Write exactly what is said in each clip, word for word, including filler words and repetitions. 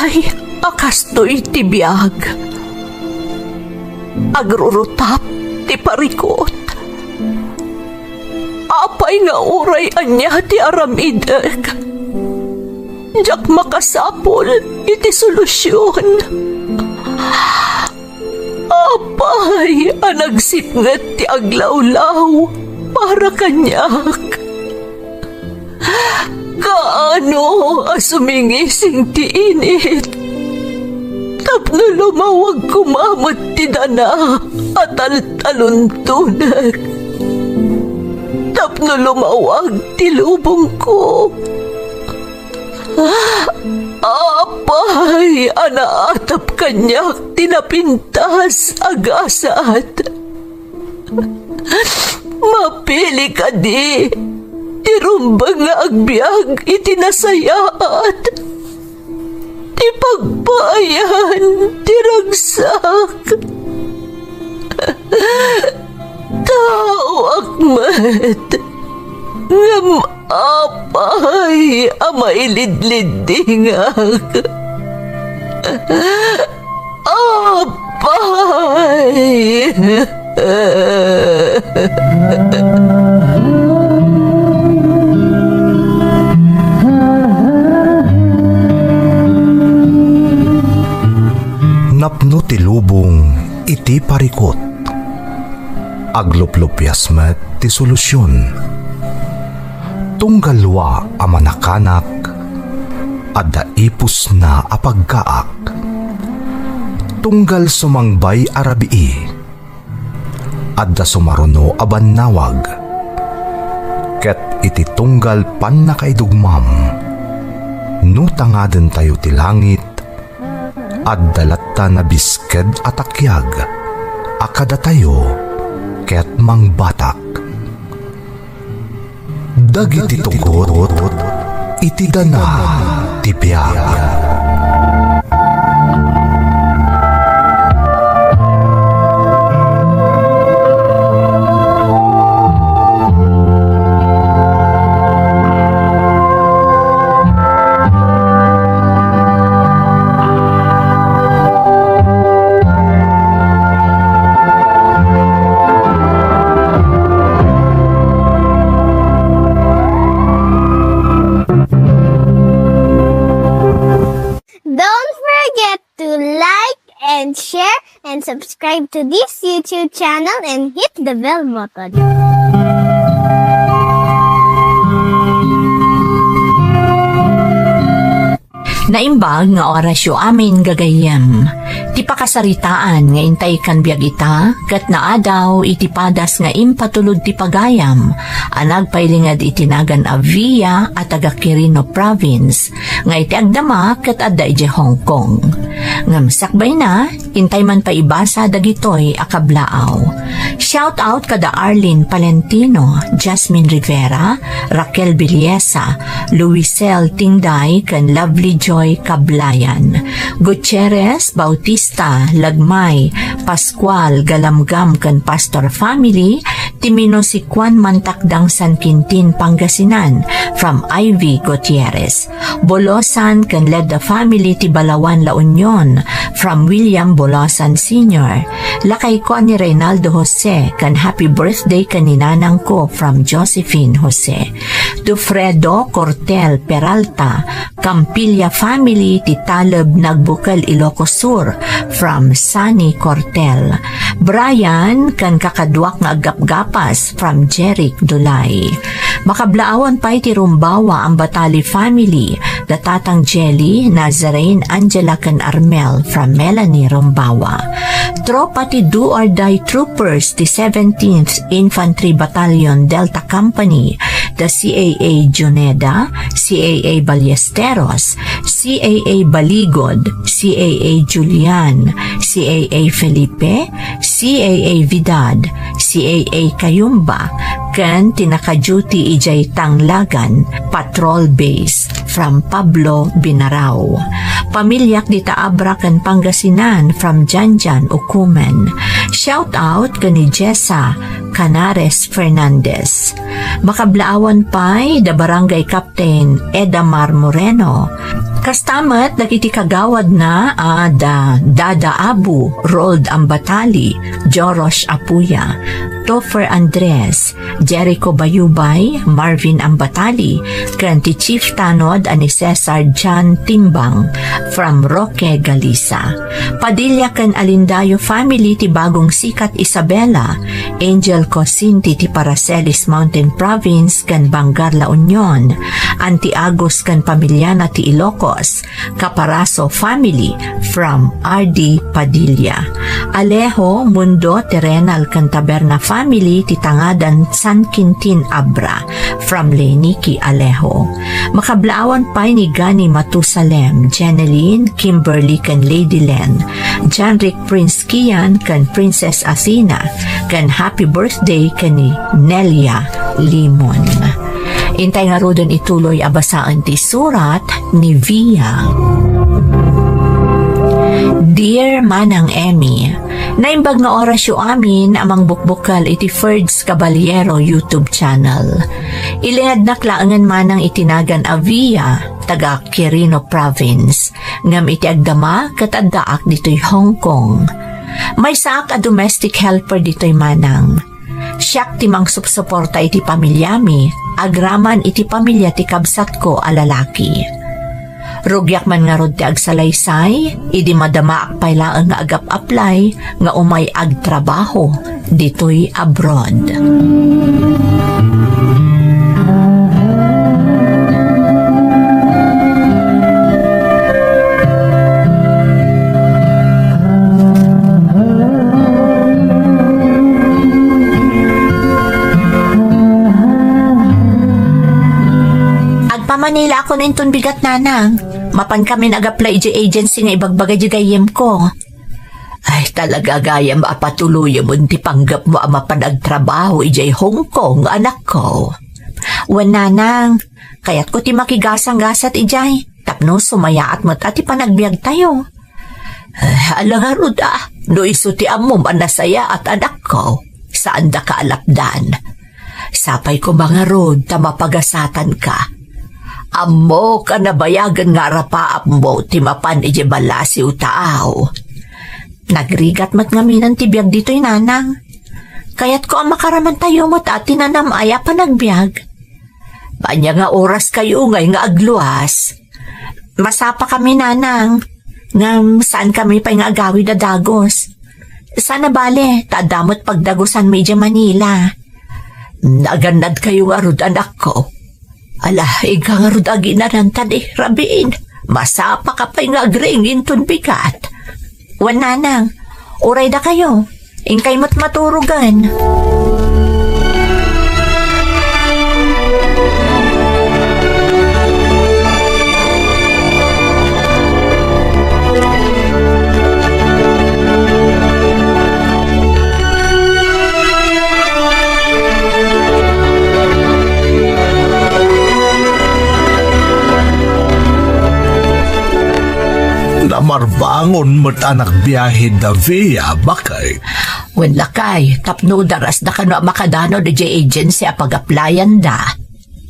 Ay, a kastoy ti biag. Agrurutap ti parikut. Apay nga uray ania ti aramidek, diak makasapul iti solusion. Apay a nagsipnget ti aglawlaw para kaniak. Kaano a sumingising ti init tapno lumawag koma met ti dana a taltaluntonek, tapno lumawag ti lubongko. Apay a naatap kaniak ti napintas a gasat. Mapili kadi ti rumbeng nga agbiag iti nasayaat, ti pagpaayan ti ragsak. Taoak met, ngem apay a mailidliddingak? Apay! Napno ti lubong iti parikut. Agluplupias met ti solusion. Tunggal wa a manakanak, adda ipusna a paggaak. Tunggal sumangbay a rabii, adda sumaruno a bannawag. Ket iti tunggal pannakaidugmam, no tangadentayo ti langit, adda latta nabisked a takiag a kadatayo ket mangbatak. Dagiti tugot iti dana ti biag. Don't forget to like and share and subscribe to this YouTube channel and hit the bell button. Naimbag nga orasyo amin, gagayyem. Ti pakasaritaan nga intay kan biag ita, ket naadaw iti padas nga impatulod ti pagayam a nagpailinged iti nagan a Via a taga Quirino Province, nga iti agdama ket adda idiay Hong Kong. Ngem sakbayna, intay man pay ibasa dagitoy a kablaaw. Shout out kada Arlene Palentino, Jasmine Rivera, Raquel Villesa, Luisel Tingday, ken Lovely Joy Kablayan. Gutierrez, Bautista, Lagmay, Pascual, Galamgam, ken Pastor family, ti Mino si Juan Mantakdang San Quintin, Pangasinan, from Ivy Gutierrez. Bolosan ken Ledda family ti Balawan, La Union, from William Bolosan Senior. Lakayko a ni Reynaldo Jose ken happy birthday ken ni nanangko, from Josephine Jose. To Fredo Cortel Peralta, Campilla family ti Taleb, Nagbukel, Ilocos Sur, from Sunny Cortel. Brian ken kakaduak nga aggapgapas, from Jeric Dulay. Makablaawan pay ti Rumbawa Ambatali family, da Tatang Jelly, Nazarene, Angela, ken Armel, from Melanie Rumbawa. Tropa ti Do or Die Troopers ti seventeenth Infantry Battalion Delta Company, da C A A Juneda, C A A Ballesteros, C A A Baligod, C A A Julian, C A A Felipe, C A A Vidad, C A A Cayumba, ken ti naka-duty idiay Tanglagan Patrol Base, from Pablo Binarao. Pamiliak dita Abra ken Pangasinan, from Janjan Ucumen. Shout out ken ni Jessa Canares Fernandez. Makablaawan pay da Barangay Captain Edamar Moreno, Kasta met dagiti kagawadna a da Dada Abu, Rold Ambatali, Joros Apuya, Topher Andres, Jericho Bayubay, Marvin Ambatali, ken ti Chief Tanod a ni Cesar John Timbang from Roque, Galisa. Padilla ken Alindayo family ti Bagong Sikat, Isabela, Angel Cosinti ti Paracelis Mountain Province ken Bangar, La Union, Auntie Agus ken pamiliana ti Ilocos, Caparaso family from R D Padilla. Alejo, Mundo, Terrenal ken Taberna family ti Tangadan, San Quintin, Abra from Leniki Alejo. Makablaawan pay ni Gani Matusalem, Jeneline, Kimberly ken Lady Len, Janrick Prince Kian ken Princess Athena, ken happy birthday ken ni Nelia Limon. Intay ngaruden ituloy a basaen ti surat ni Via. Dear Manang Emmy, naimbag nga orasyo amin a mangbukbukkel iti Ferds Caballero YouTube channel. Ilingednak laengen manang iti nagan a Via, taga Quirino Province, ngem iti agdama ket addaak ditoy Hong Kong. Maysaak a domestic helper ditoy manang. Siak ti mangsupsuporta iti pamiliami, agraman iti pamilia ti kabsatko a lalaki. Rugiak man ngarud ti agsalaysay, idi madamaak pay laeng nga agap-apply nga umay agtrabaho ditoy abroad. Agpamanila ako inton bigat, nanang. Mapan kami nga ag-apply idiay agency nga ibagbaga idiay gayyemko. Ay, talaga gayam a patuloyem ti panggepmo a mapan agtrabaho idiay Hong Kong, anakko. Wen, nanang, kayatko ti makigasanggasat idiay tapno sumayaat met a ti panagbiagtayo. Eh, ala ngarud a, no isu ti ammom a nasayaat, anakko, saandaka a lapdan. Sapay koma ngarud ta mapagasatanka. Ammok a nabayagen nga arapaapmo ti mapan idiay ballasiw taaw. Nagrigat met ngaminen ti biag ditoy, nanang. Kayatko a makaramantayo met a ti nanam-ay a panagbiag. Ania nga oraskayo ngay nga agluas? Masapakami, nanang, ngem saankami pay nga agawid a dagus. Saan a bale, ta adda met pagdagusanmi idiay Manila. Nagannadkayo ngarud, anakko. Ala, inka ngarud aginanan ta ni rabiin. Masapaka pay nga agriing inton bigat. Wen, nanang, uray dakayo. Inkay met maturogen. Namarbangon met a nagbiahe da Via, bakay. Wen lakay, tapno darasda kano a makadano idiay agency a pag-applyan da.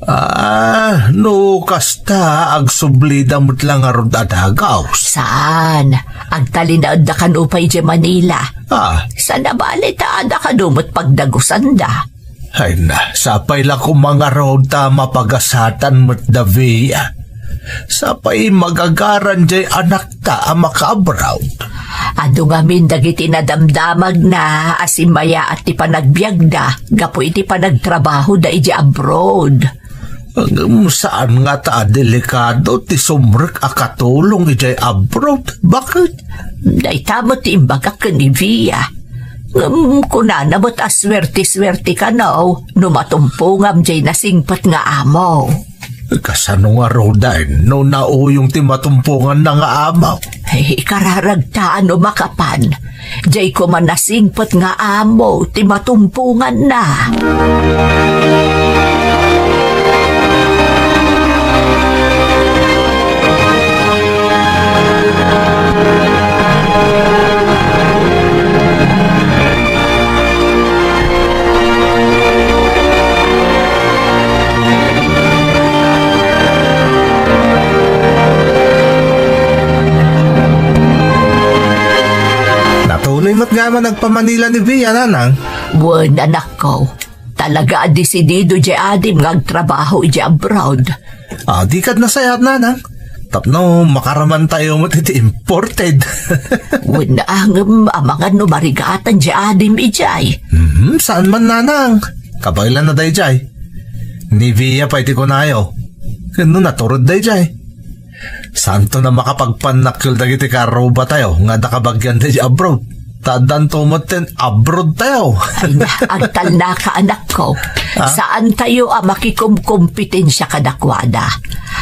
Ah, no kasta, agsublida met la ngarud a dagaw. Saan? Agtalinaedda kano pay idiay Manila. Ah. Saan a bale ta adda kano met pagdagusanda. Ay na, sapay la koma ngarud ta mapagasatan met da Via. Sapay magagaran jay anakta a makaabroad. Adu ngamin dagiti nadamdamagna a simmayaat ti panagbiagda gapu iti panagtrabahoda idiay abroad. Ngem saan ngata a delikado ti sumrek a katulong idiay abroad? Bakit? Dayta met ti imbagak ken ni Via. Ngem kunana met a suerte-suerte kano no matumpongam jay nasingpet nga amo. Kasano ngaruden no nauyong ti matumponganna nga amo? Ay, ikararagta no makapan. Jay koma nasingpet nga amo ti matumponganna. Nga man nagpamanila ni Via, nanang? Wen, anakko. Talaga a desidido diay adim nga agtrabaho idiay abroad. Ah, di kad nasayaat, nanang. Tapno makaramantayo met iti imported. Wen, ngem amangan no marigatan diay adim idiay. Mhm, saan man, nanang. Kabaelanna daydiay. Ni Via pay ti kunayo. Ken no natured daydiay. Saanton a makapagpannakkel dagiti karrubatayo nga adda kabagian daydiay abroad. Ta addanto metten abroad tayo. Ay na, agtalnaka, anakko. Ha? Saantayo a makikomkompetensia kadakuada.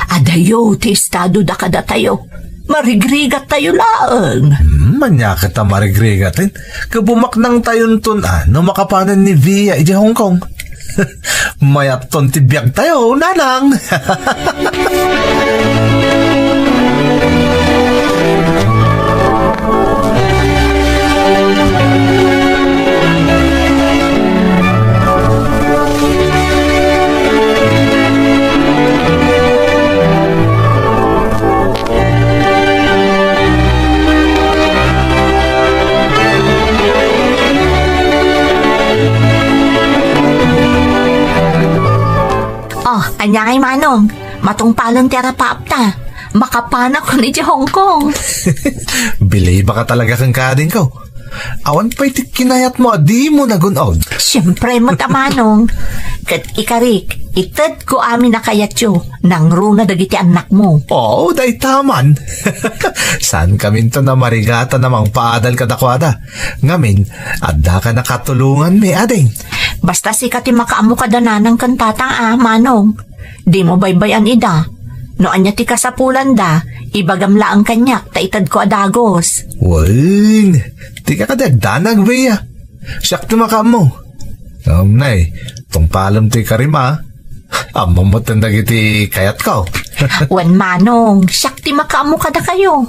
Adayo ti estadoda kadatayo. Marigrigattayo laeng. Hmm, ania ket a marigrigaten. Ket bumaknangtayonton a no makapanen ni Via idiay Hong Kong. Mayatton ti biagtayo, nanang. Oh, ania ngay, Manong? Matungpalen ti arapaapta. Makapanak idiay Hong Kong. Bilibaka talaga kenka, adingko. Awan pay ti kinayatmo a dimo nagun-od. Siempre met a, Manong. Ket ikarik, itedko amin a kayatyo, nangruna dagiti annakmo. Oo, dayta man. Saankaminton a marigatan a mangpaadal kadakuada. Ngamin, addaka a katulonganmi, ading. Basta sika ti makaammo kada nanang ken tatang a, Manong. Dimo baybay-an ida. No ania ti kasapulanda, ibagam laeng kaniak ta itedko a dagus. Wen, dika kadi agdanag, Bea. Siak ti makaammo. Ngem nay, tungpalem ti ikarima. Ammom metten dagiti kayatko. Wen, Manong, siak ti makaammo kadakayo.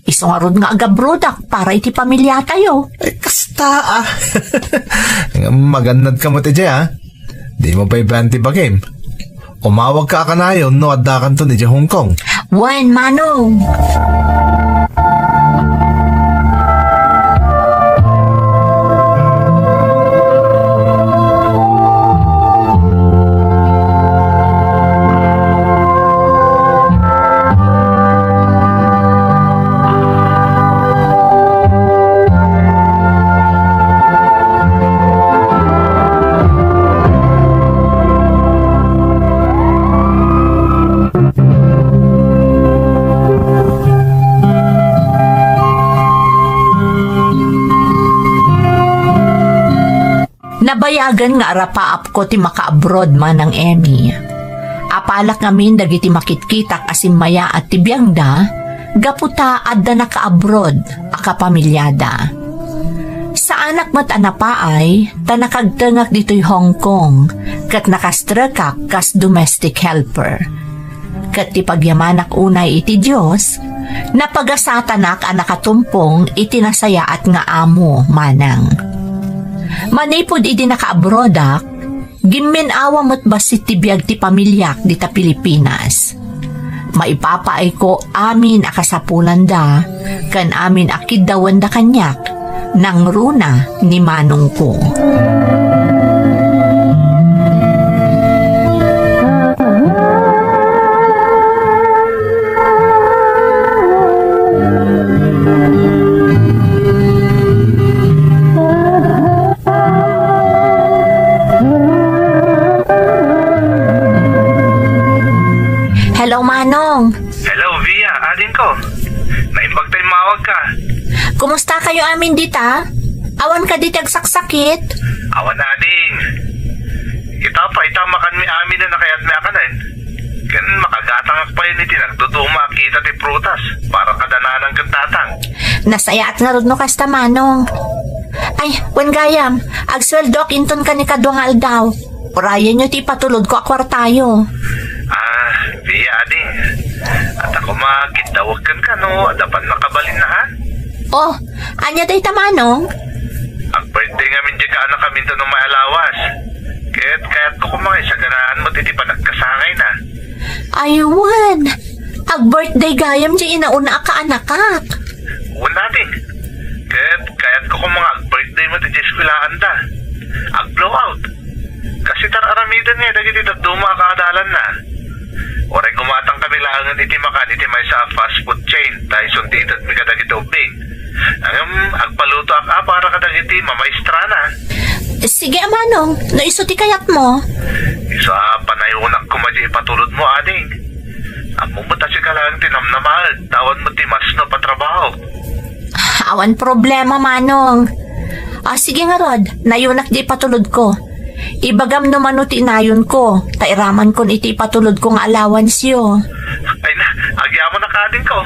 Isu ngarud nga agabrodak para iti pamiliatayo. Ay, kasta, ah. Ngem magannadka met idiay, ah. Dimo baybay-an ti bagim. Umawagka a kanayon no addakanton idiay Hong Kong. Wen, Manong. Nabayagen nga arapaapko ti makaabroad, Manang Emmy. Apalak ngamin dagiti makitkitak a simmayaat ti biagda, gapu ta adda nakaabroad a kapamiliada. Saanak met a napaay, ta nakagtengak ditoy Hong Kong, ket nakastrekak kas domestic helper. Ket ti pagyamanak unay iti Dios, napagasatanak a nakatumpong iti nasayaat nga amo, Manang. Manipud idi nakaabroadak, gimmin-awa met bassit ti biag ti pamiliak dita Pilipinas. Maipapaayko amin a kasapulanda ken amin a kiddawenda kaniak, nangruna ni manongko. Hello, Manong. Hello, Via, adingko. Naimbag ta immawagka. Kumusta kayo amin dita? Awan kadi ti agsaksakit? Awan, ading. Ita pay ta makanmi amin a nakayatmi a kanen. Ken makagatangak pay iti nagduduma a kita ti prutas para kada nanang ken tatang. Nasayaat ngarud no kasta, Manong. Ay, wen gayam, agsueldoak inton kanikadua nga aldaw. Urayenyo ti ipatulodko a kuartayo. Ah, Via, ading. Adda koma kiddawek kenka no adda pannakabalinna, ha? Oh, ania dayta, Manong? Ag-birthday ngamin diay kaanakam inton umay a lawas. Ket kayatko koma nga isaganaan met iti panagkasangayna. Ay, wen. Ag-birthday gayam diay inauna a kaanakak. Wen, ading. Ket kayatko koma nga Di met iti eskwelaanda. Ag-blowout. Kas ita ar-aramiden ngay dagiti dadduma a kaadalanna. Uray gumatangkami laengen iti makan iti maysa a fast food chain, ta isun ti itedmi kadagiti ubbing. Ngem agpalutoak a para kadagiti mamaistrana. Sige, a manong, no isu ti kayatmo. Isu a panayunak koma diay ipatulodmo, ading. Ammom met a sika laeng ti namnamaek, ta awan met ti masnop a trabaho. Awan problema, manong. Ah, sige ngarud, nayunak diay ipatulodko. Ibagam no mano ti inayonko, ta iramankon iti ipatulodko nga allowanceyo. Ay na, agyamanak, adingko.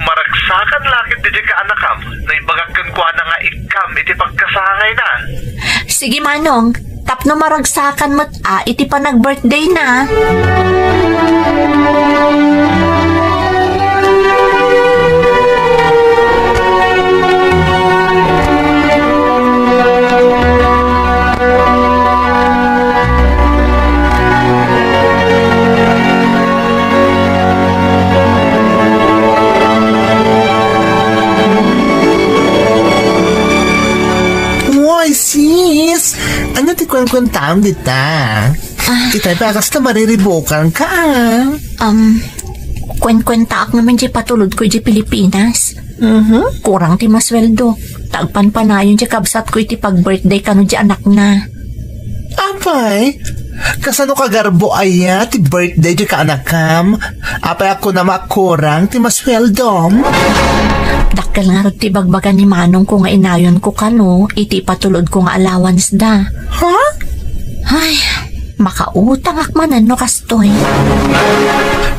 Maragsakan la ketdi diay kaanakam no ibagak kenkuana nga ikkam iti pagkasangayna. Sige, manong, tapno maragsakan met a iti panag-birthdayna. Uy, sis! Ania ti kuenkuentaam dita? Ah. Itay pa, kasta mariribukanka, ah. Um, kuenkuentaak ngamin diay patulodko idiay Pilipinas. Mhm. Kurang ti masweldok. Ta agpanpanayon diay kabsatko iti pag-birthday kano diay anakna. Apay, kasano kagarbo aya ti birthday diay kaanakam? Apay a kunam a kurang ti masweldom? Dakkel ngarud ti ibagbaga ni manongko nga inayonko kano iti ipatulodko nga allowance da. Ha? Ay, makautangak manen no kastoy.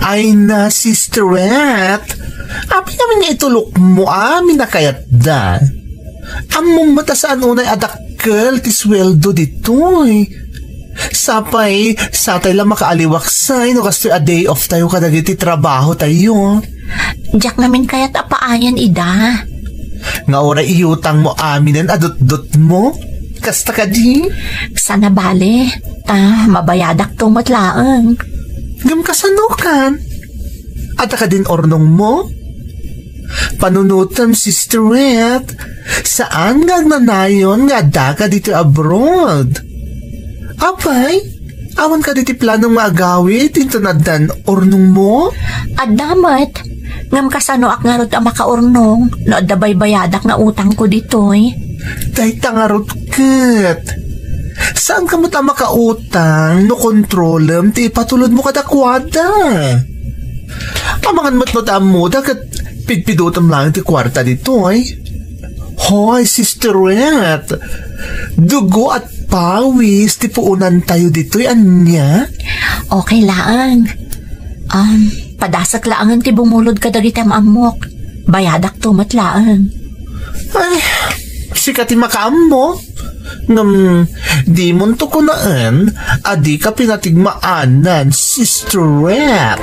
Ay na, sisterette. Apay ngamin nga itulokmo amin a kayatda? Ammom met a saan unay a dakkel ti sueldo ditoy. Sapay, satay la makaaliwaksay no kastoy a day off tayo kadagiti trabaho tayo. Diak ngamin kayat a paayan ida. Nga uray iutangmo aminen a dutdutmo? Kasta kadi? Saan a bale, ta mabayadakto met laeng. Ngem kasanokan? Adda kadin urnongmo? Panunotem, sisterette, saan nga agnanayon nga addaka ditoy abroad? Apay, awan kadi ti planom nga agawid inton addan urnongmo? Adda met, ngem kasanoak ngarud a makaurnong no adda baybayadak nga utangko ditoy? Dayta ngarud ket. Saanka met a makautang no kontrolem ti ipatulodmo kadakuada. Amangan met no ti ammoda ket pidpidotem laeng ti kuarta ditoy. Hoy, sisterette, dugo at pawis ti puonantayo ditoy, ania? Okay laeng. Um, padasek laengen ti bumulod kadagiti am-ammok. Bayadakto met laeng. Ay, sika ti makaammo. Ngem, dimonto kunaen a dika pinatigmaanan, sisterette.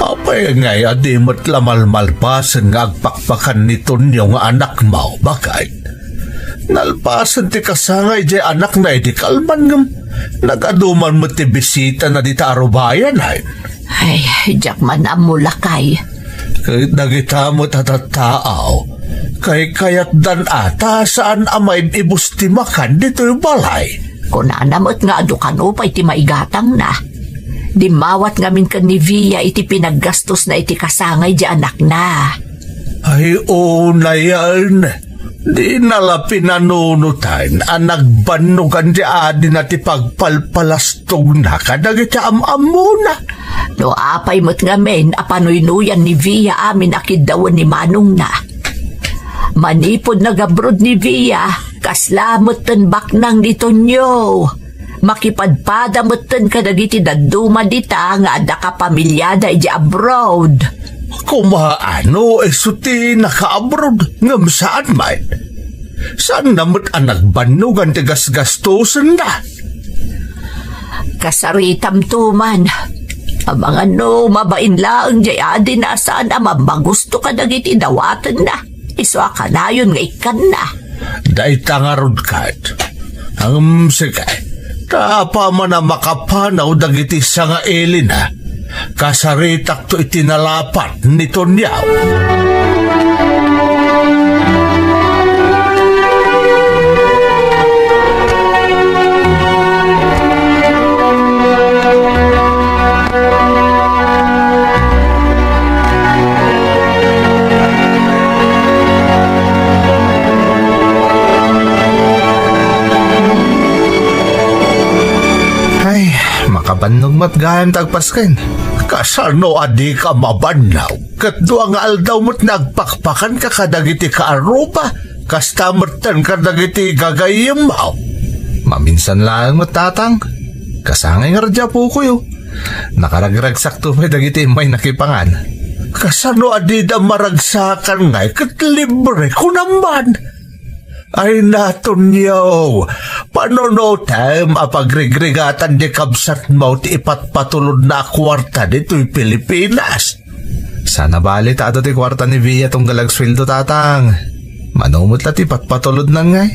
Apay ngay a di met la malmalpasen nga agpakpakan ni Tonio nga anakmo, baket? Nalpasen ti kasangay diay anakna idi kalman ngem nag-adu man met ti bisitana dita a rubayan, ay. Ay, diak man ammo, lakay. Ket dagita met a tattao, kaykayatdan a ta saan a maib-ibus ti makan ditoy balay. Kunana met nga adu kano pay ti maigatangna. Dimmawat ngamin ken ni Via iti pinaggastosna iti kasangay diay anakna. Ay, unayen. Dina la pinanunotan a nagbannogan diay adina ti pagpalpalastogna kadagiti am-ammona. No apay met ngamin a panuynuyan ni Via amin a kiddawen ni manongna. Manipud nagabroad ni Via, kasla metten baknang ni Tonio. Makipadpada metten kadagiti dadduma dita nga adda kapamiliada idiay abroad. Kumaano isu ti nakaabroad ngem saan met? Saanna met a nagbannogan ti gasgastosenna? Kasaritamto man. Amangan no mabain laeng jay adina a saan a mammagusto kadagiti dawatenna. Isu a kanayon nga ikkanna. Dayta ngarud ket. Ngem sige, ta apaman a makapanaw dagiti sangailina, kasaritakto iti nalapat ni Toniaw. Ay, makabannog met gayam ti agpasken. Kasano a dika mabannog? Ket dua nga aldaw met nagpakpakanka kadagiti kaaruba, kasta metten kadagiti gagayyemmo. Maminsan laeng met, Tatang. Kasangay ngarud ti apokoy. Nakaragragsakto pay dagiti immay nakipangan. Kasano a dida maragsakan ngay ket libre, kunam man? Ay, Tonio, panunotem a pagrigrigatan ti kabsatmo ti ipatpatulodna a kuarta ditoy Pilipinas. Saan a bali ta adu ti kuarta ni Bea tunggal agsueldo, Tatang. Mano met la ti patpatulodna ngay?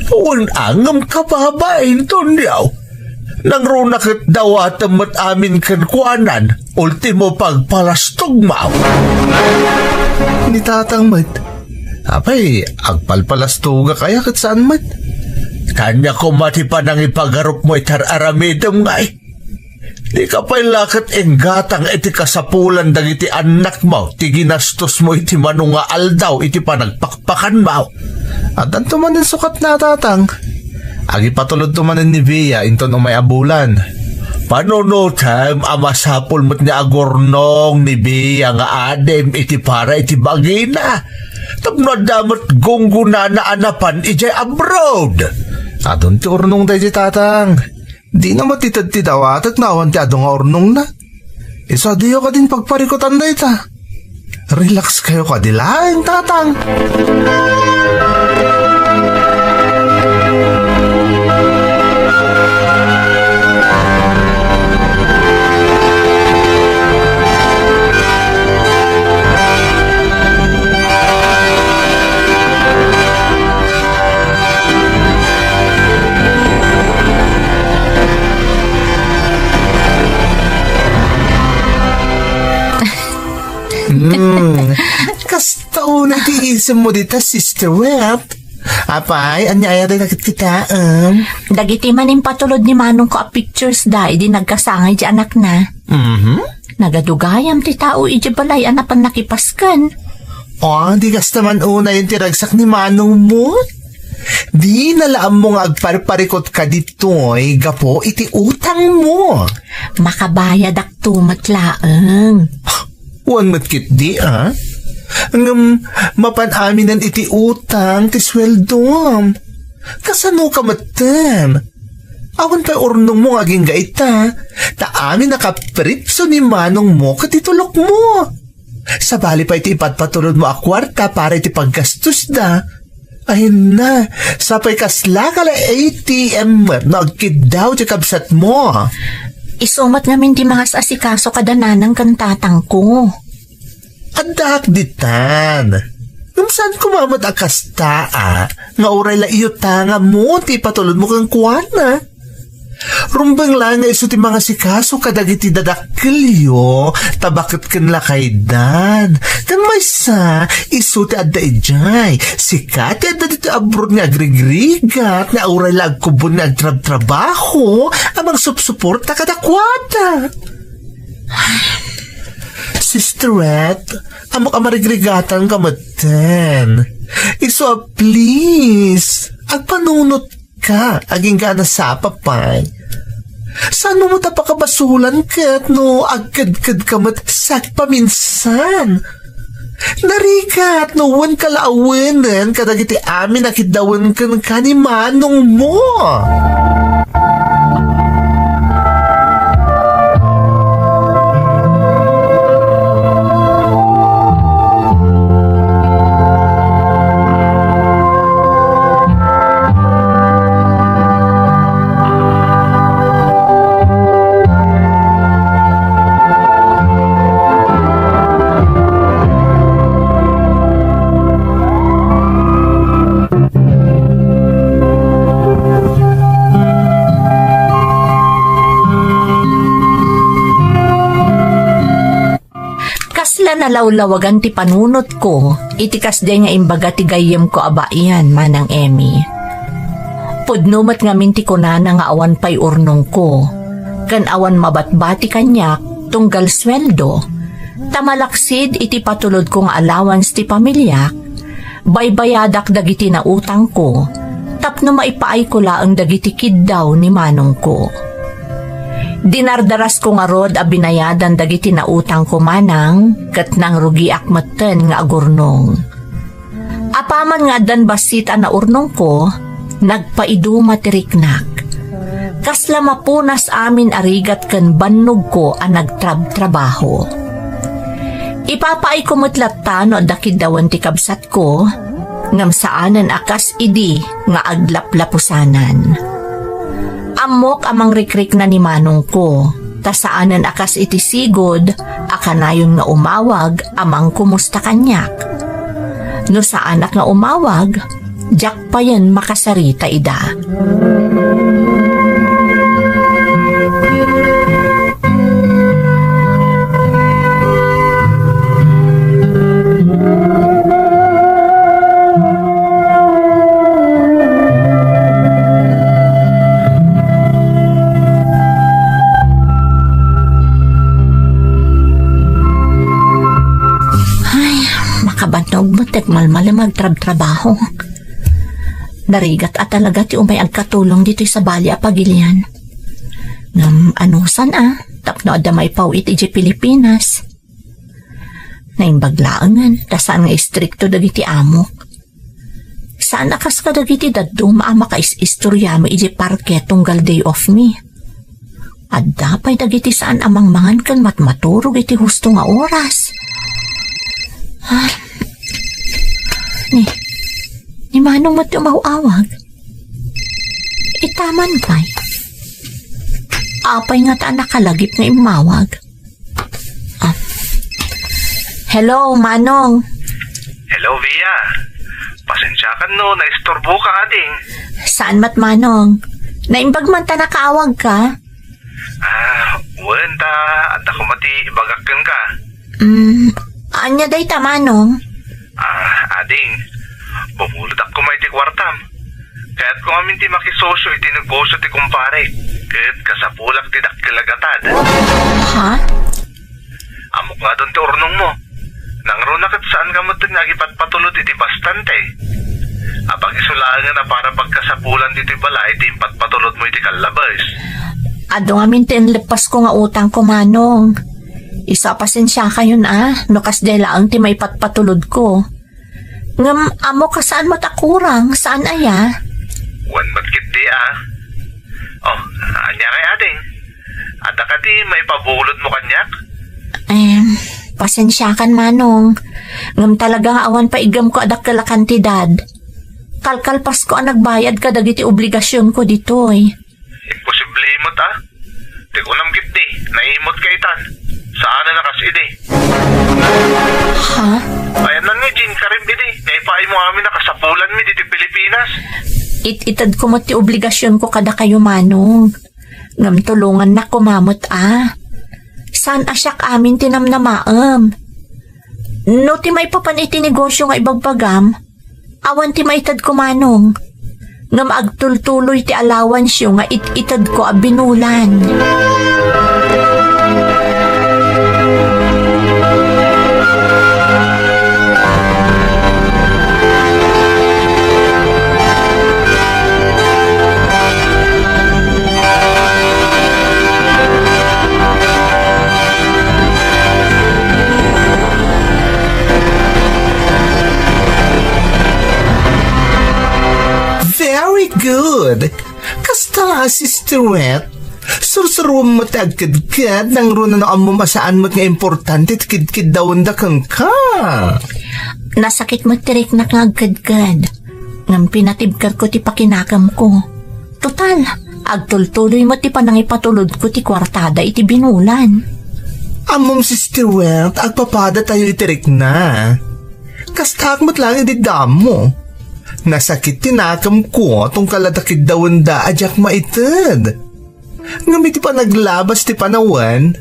Wen, ngem kababain, Tonio. Nangruna ket dawatem met amin kenkuanan, ultimo pagpalastogmo. Ni Tatang met. Apay, agpalpalastogak aya ket saan met? Ania koma ti panangipagarupmo iti ar-aramidem ngay? Dika pay la ket inggatang iti kasapulan dagiti annakmo ti ginastosmo iti mano nga aldaw iti panagpakpakanmo. Addanto manen sukatna, Tatang. Agipatulodto manen ni Bea inton umay a bulan. Panunotem a masapul met nga agurnong ni Bea nga adim iti para iti bagina. Tapno adda met gunggonana a napan idiay abroad. Adun ti urnong daydi, Tatang. Dina met ited ti dawatek no awan ti adu nga urnongna. Isu a diyo kadin pagparikutan dayta. Relax kayo kadi laeng, Tatang. Hmm. Kasta unay ti isemmo dita, Sister Wet. Apay, ania aya ti nakitkitam? Dagiti manimpatulod ni manongko a pictures da idi nagkasangay ti anakna. Mhm. Nagadu gayam ti tao idiay balay a napan nakipasken. O, di kasta man unayen ti ragsak ni manongmo? Dina la ammo nga agparparikot kaditoy gapu iti utangmo. Makabayadakto met laeng. Wen met ketdi, a? Ngem mapan aminen iti utang ti sueldom. Kasano ka metten? Awan pay urnongmo nga agingga ita, ta amin a kapritsio ni manongmo ket itulokmo. Sabali pay ti ipatpatulodmo a kuarta para iti paggastosda. Ayanna, sapay kasla ka la A T M met no agkiddaw ti kabsatmo. Isu met ngamin ti mangas-asikaso kada nanang ken tatangko. Addaak ditan. Ngem saan koma met a kasta, a, nga uray la iyutanganmo ti ipatulodmo kenkuana. Rumbeng laeng nga isu ti mangasikaso kadagiti dadakkelyo, ta baket ken lakaydan. Ken maysa, isu ti adda idiay. Sika ti adda ditoy abroad nga agrigrigat, nga uray la agkubon nga agtrabtrabaho, a mangsupsuporta kadakuada. Sister Red, ammok a marigrigatanka metten. Isu a please, agpanunot ka, agingga a nasapa pay. Saanmo met a pakabasulan ket no agkedkedka met sagpaminsan? Narigat no wen ka la awenen kadagiti amin a kiddawen kenka ni manongmo. nalawlawagan ti panunotko iti kasdiay nga imbaga ti gayyemko a baian, Manang Emmy. Pudno met ngamin ti kunana nga awan pay urnongko, ken awan mabatbati kaniak tunggal sueldo, ta malaksid iti patulodko nga allowance ti pamiliak, baybayadak dagiti nautangko tapno maipaayko laeng dagiti kiddaw ni manongko. Dinardarasko ngarud a binayadan dagiti nautangko, Manang, ket nangrugiak metten nga agurnong. Apaman nga addan bassit a naurnongko, nagpaiduma ti riknak. Kasla mapunas amin a rigat ken bannogko a nagtrabtrabaho. Ipapaayko met latta no adda kiddawen ti kabsatko, ngem saanen a kas idi nga aglaplapusanan. Ammok a mangrikrikna ni manongko, ta saanen a kas iti sigud a kanayon nga umawag a mangkumusta kaniak. No saanak nga umawag, diak payen makasarita ida. Ay, makabannog met ti agmalmalem nga agtrabtrabaho. Narigat a talaga ti umay agkatulong ditoy sabali a pagilian. Ngem anusan a, tapno adda maipaw-it idiay Pilipinas. Naimbag laengen, ta saan nga istrikto dagiti amok. Saan a kas kadagiti dadduma a makais-istoriami idiay parke tunggal day off mi. Adda pay dagiti saan a mangmangan ken matmaturog iti husto nga oras. Ah, ni, ni Manong met ti umaw-awag. Itaman pay. Apay ngata a nakalagip nga immawag? Ah. Hello, Manong. Hello, Via. Pasensiakan no naisturboka, ading. Saan met, Manong? Naimbag man ta nakaawagka? Ah, wen ta, adda koma ti ibagak kenka. Mm, ania dayta, Manong? Ah, ading, bumulodak koma iti kuartam. Kayatko ngamin ti makisosio iti negosio ti kumpare, ket kasapulak ti dakkel a gatad. Ha? Ammok nga adun ti urnongmo. Nangruna ket saanka met nga agipatpatulod iti bastante. Apag isu laengen a para pagkasapulan ditoy balay ti impatpatulodmo iti kallabes. Adu ngamin ti inleppasko nga utangko, Manong. Isu a pasensiakayon a, no kasdiay laeng ti maipatpatulodko. Ngem ammok a saan met a kurang, saan aya? Wen met ketdi a. Oh, ania ngay, ading? Adda kadi maipabulodmo kaniak? Em, pasensiakan, Manong. Ngem talaga nga awan pay iggemko a dakkel a kantidad. Kalkalpasko a nagbayad kadagiti obligasionko ditoy. Imposible met a. Ti kunam ketdi, naimut ka itan. Saan a nakas idi. Ha? Ayan na ni Jean Karim idi. Naipaay mo amin a kasapulanmi diti Pilipinas. It-itedko met ti obligasionko kadakayo, Manong. Ngem tulongannak koma met a. Saan a siak amin ti namnamaem? No ti maipapan iti negosio nga ibagbagam, awan ti maitedko, Manong. Ngem agtultuloy ti allowanceo nga it-itedko a binulan. Very good! Kasta, Sister Wet, sursurom met ti agkedked, nangruna no ammom a saan met nga importante ti kedkeddawenda kenka. Nasakit met ti riknak nga agkedked. Ngem pinatibkerko ti pakinakemko. Total, agtultuloy met ti panangipatulodko ti kuartada iti binulan. Ammom, Sister Wet, agpapadatayo iti rikna. Kastaak met laeng idi damo. Nasakit ti nakemko tunggal adda keddawenda a diak maited. Ngem iti panaglabas ti panawen,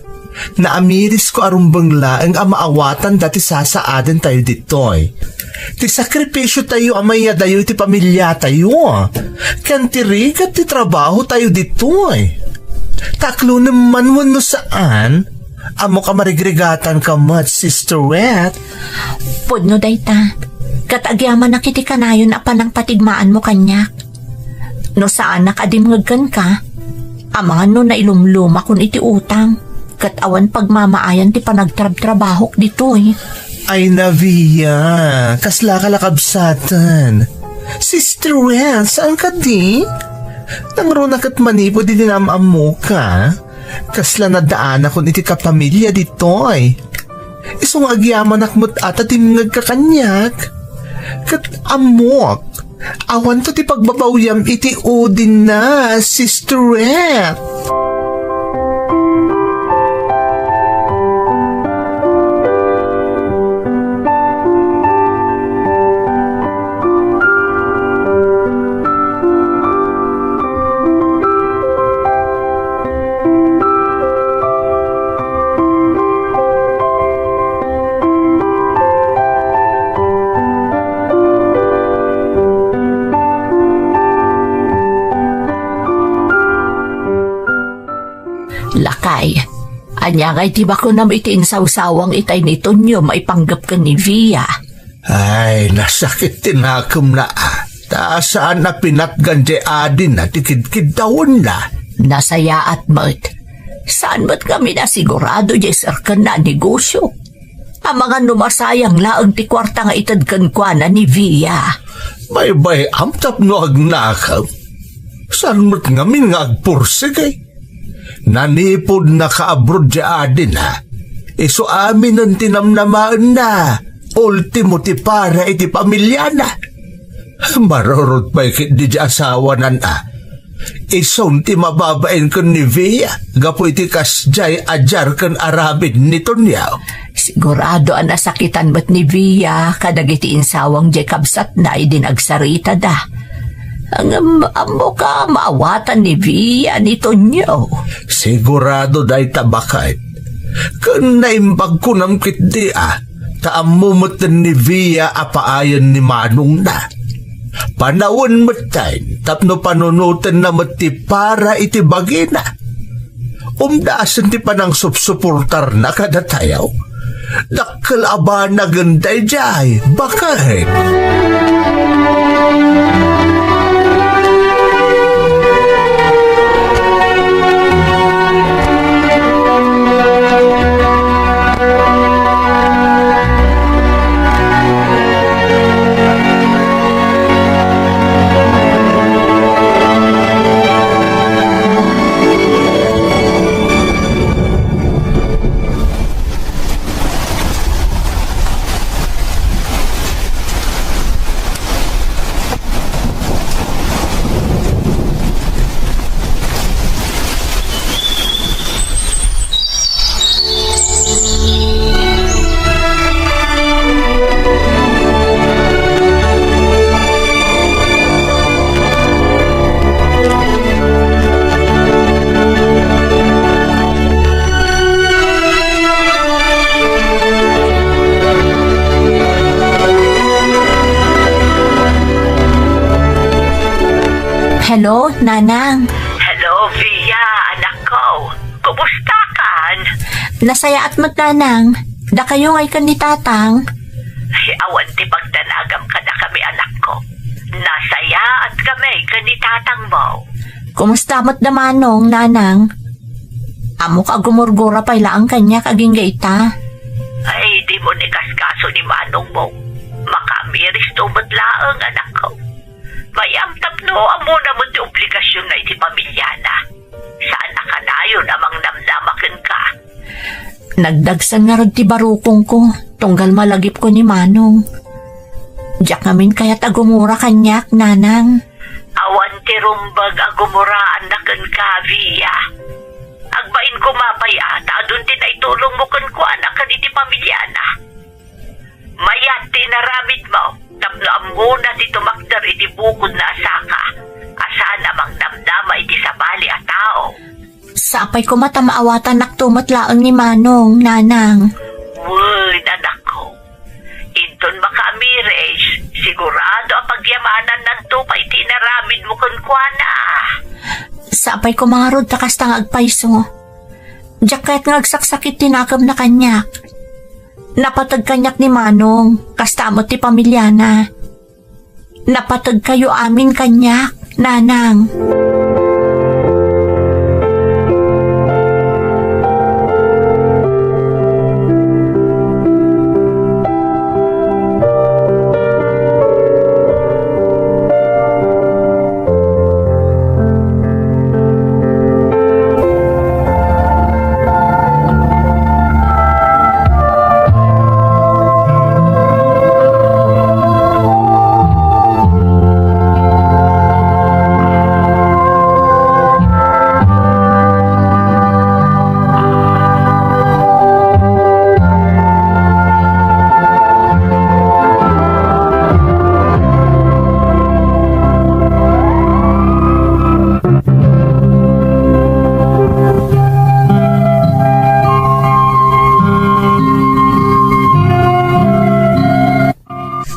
Naamirisko a rumbeng laeng a maawatanda ti sasaaden tayo ditoy. Ti sakripisio tayo a mayadayo iti pamiliatayo, ken ti rigat ti trabaho tayo ditoy. Taklonem man wenno saan, ammok a marigrigatanka met, Sister Wet. Pudno dayta, ket agyamanak iti kanayon a panangpatigmaanmo kaniak. No saanak a dimngeg kenka, amangan no nailumlumakon iti utang, ket awan pagmamaayan ti panagtrabtrabahok ditoy. Ay, Navia, kaslaka la kabsaten. Sister Wen, saan kadi? Nangruna ket manipud iti naam-ammoka. Kasla nadaanakon iti kapamilya ditoy. Isu nga agyamanak met a ta dimngegka kaniak. Ket ammok, awanto ti pagbabawyam iti udinna, Sister Red. Lakay, ania ngay ti bakonam iti insawsawang itay ni Tonyo maipanggep ken ni Via? Ay, nasakit ti nakemna, a. Ta saan a pinatgan diay adina ti kidkiddawenna. Nasayaat met. Saan met ngamin a sigurado diay serkenna a negosio. Amangan no masayang laeng ti kuarta nga ited kenkuana ni Via. Baybay-am tapno agnakem. Saan met ngamin nga agpursigi? Nanipud nakaabroad diay adina, isu aminen ti namnamaenna, ultimo ti para iti pamiliana. Marurot pay ketdi diay asawana, a. Isun ti mababain ken ni Via gapu iti kasdiay a diar ken aramid ni Tonyo. Sigurado a nasakitan met ni Via kadagiti insawang diay kabsatna idi nagsaritada. Ngem ammok a maawatan ni Via ni Tonyo. Sigurado dayta, baket. Ken naimbag kunam ketdi, a, ta ammo metten ni Via a paayen ni manongna. Panawen metten tapno panunotenna met ti para iti bagina. Umdasen ti panangsupsuportarna kadatayo. Dakkel a banagen daydiay, baket. Hello, Nanang. Hello, Via, anakko. Kumustakan? Nasayaat met, Nanang. Dakayo ngay ken ni Tatang? Ay, awan ti pagdanagam kadakami, anakko. Nasayaat kami ken ni Tatangmo. Kumusta met da Manong, Nanang? Ammok a gumurgura pay laeng kaniak agingga ita. Ay, dimo ni kaskaso ni Manongmo. Makaamiristo met laeng, anakko. Mayam tapno ammona met ti obligasionna iti pamiliana. Saan a kanayon a mangnamnama kenka. Nagdagsen ngarud ti barukongko, tunggal malagipko ni Manong. Diak ngamin kayat a gumura kaniak, Nanang. Awan ti rumbeng a gumuraanna kenka, Via. Agbain koma pay a ta adun ti naitulongmo kenkuana ken iti pamiliana. Mayat ti inaramidmo tapno ammona ti tumakder iti bukodna a saka a saan a mangnamnama iti sabali a tao. Sapay koma ta maawatannakto met laeng ni Manong, Nanang. Wen, anakko. Inton makaamiris, sigurado a pagyamanannanto pay ti inaramidmo kenkuana. Sapay koma ngarud ta kasta nga agpayso. Diak kayat nga agsaksakit ti nakemna kaniak. Napateg kaniak ni Manong, kasta met ti pamiliana. Napategkayo amin kaniak, Nanang.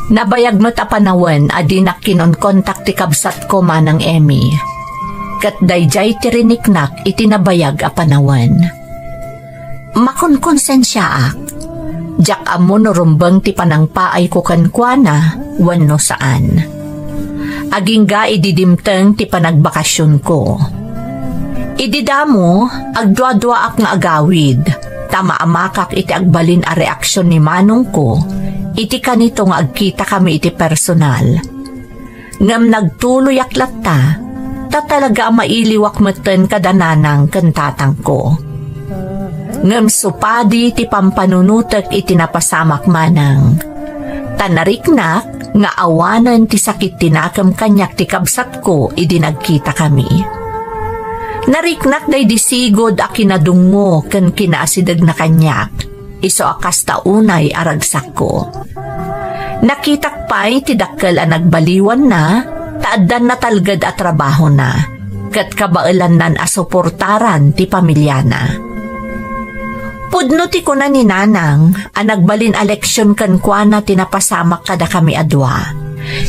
Nabayag met a panawen a dinak kinonkontak ti kabsatko, Manang Emmy. Ket daydiay ti riniknak iti nabayag a panawen. Makonkonsensiaak. Diak ammo no rumbeng ti panangpaayko kenkuana wenno saan. Agingga idi dimteng ti panagbakasionko. Idi damo, agduaduaak nga agawid, ta maamakak iti agbalin a reaksion ni manongko iti kanito nga agkitakami iti personal. Ngem nagtuloyak latta, ta talaga a mailiwak metten kada nanang ken tatangko. Ngem supadi ti pampanunotek iti napasamak manang. Ta nariknak nga awanen ti sakit ti nakem kaniak ti kabsatko idi nagkitakami. Nariknak daydi sigud a kinadungngo ken kinaasidegna kaniak. Isu a kasta unay a ragsakko. Nakitak pay ti dakkel a nagbaliwanna ta addan natalged a trabahona, ket kabaelannan a suportaran ti pamiliana. Pudno ti kuna ni Nanang a nagbalin a leksion kenkuana ti napasamak kadakami a dua.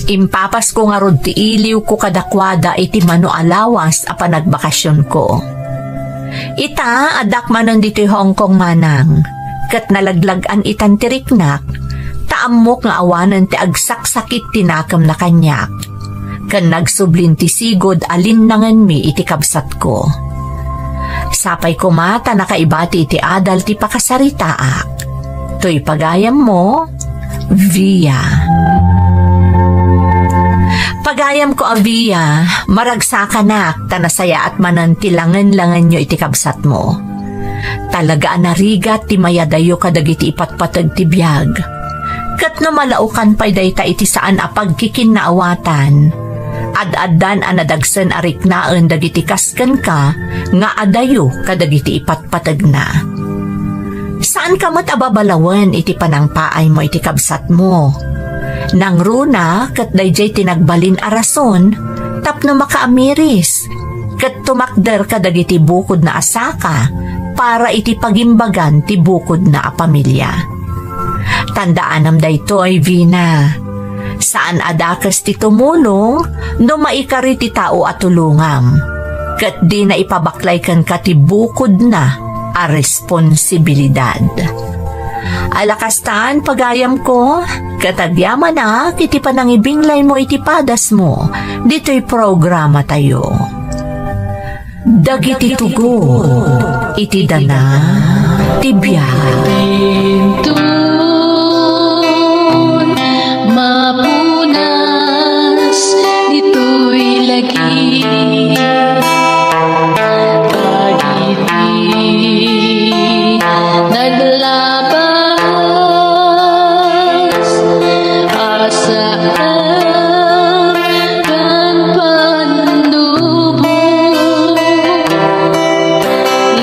Impapasko ngarud ti iliwko kadakuada iti mano a lawas a panagbakasionko. Ita, addak manen ditoy Hong Kong manang, ket nalaglag-an itan ti riknak, ta ammok nga awanen ti agsaksakit ti nakemna kaniak, ken nagsublin ti sigud a linnangenmi iti kabsatko. Sapay koma ta nakaibati iti adal ti pakasaritaak. Toy pagayammo, Via. Pagayamko a Via, maragsakanak ta nasayaat manen ti langen-langenyo iti kabsatmo. Talaga a narigat ti mayadayo kadagiti ipatpateg ti biag. Ket no malaokan pay dayta iti saan a pagkikinnaawatan, ad-addan a nadagsen a riknaen dagiti kas kenka nga adayo kadagiti ipatpategna. Saanka met a babalawen iti panangpaaymo iti kabsatmo. Nangruna ket daydiay ti nagbalin a rason tapno makaamiris ket tumakder kadagiti bukodna a saka para iti pagimbagan ti bukodna a pamilia. Tandaanam daytoy, Vina. Saan a dakes ti tumulong no maikari ti tao a tulongam, ket dina ipabaklay kenka ti bukodna a responsibilidad. Ala kastan, pagayamko, ket agyamanak iti panangibinglaymo iti padasmo ditoy programatayo. Dagiti tugot iti dana ti biag. Inton mapunas ditoy lagi, dagiti naglabas a saan ken pannubo,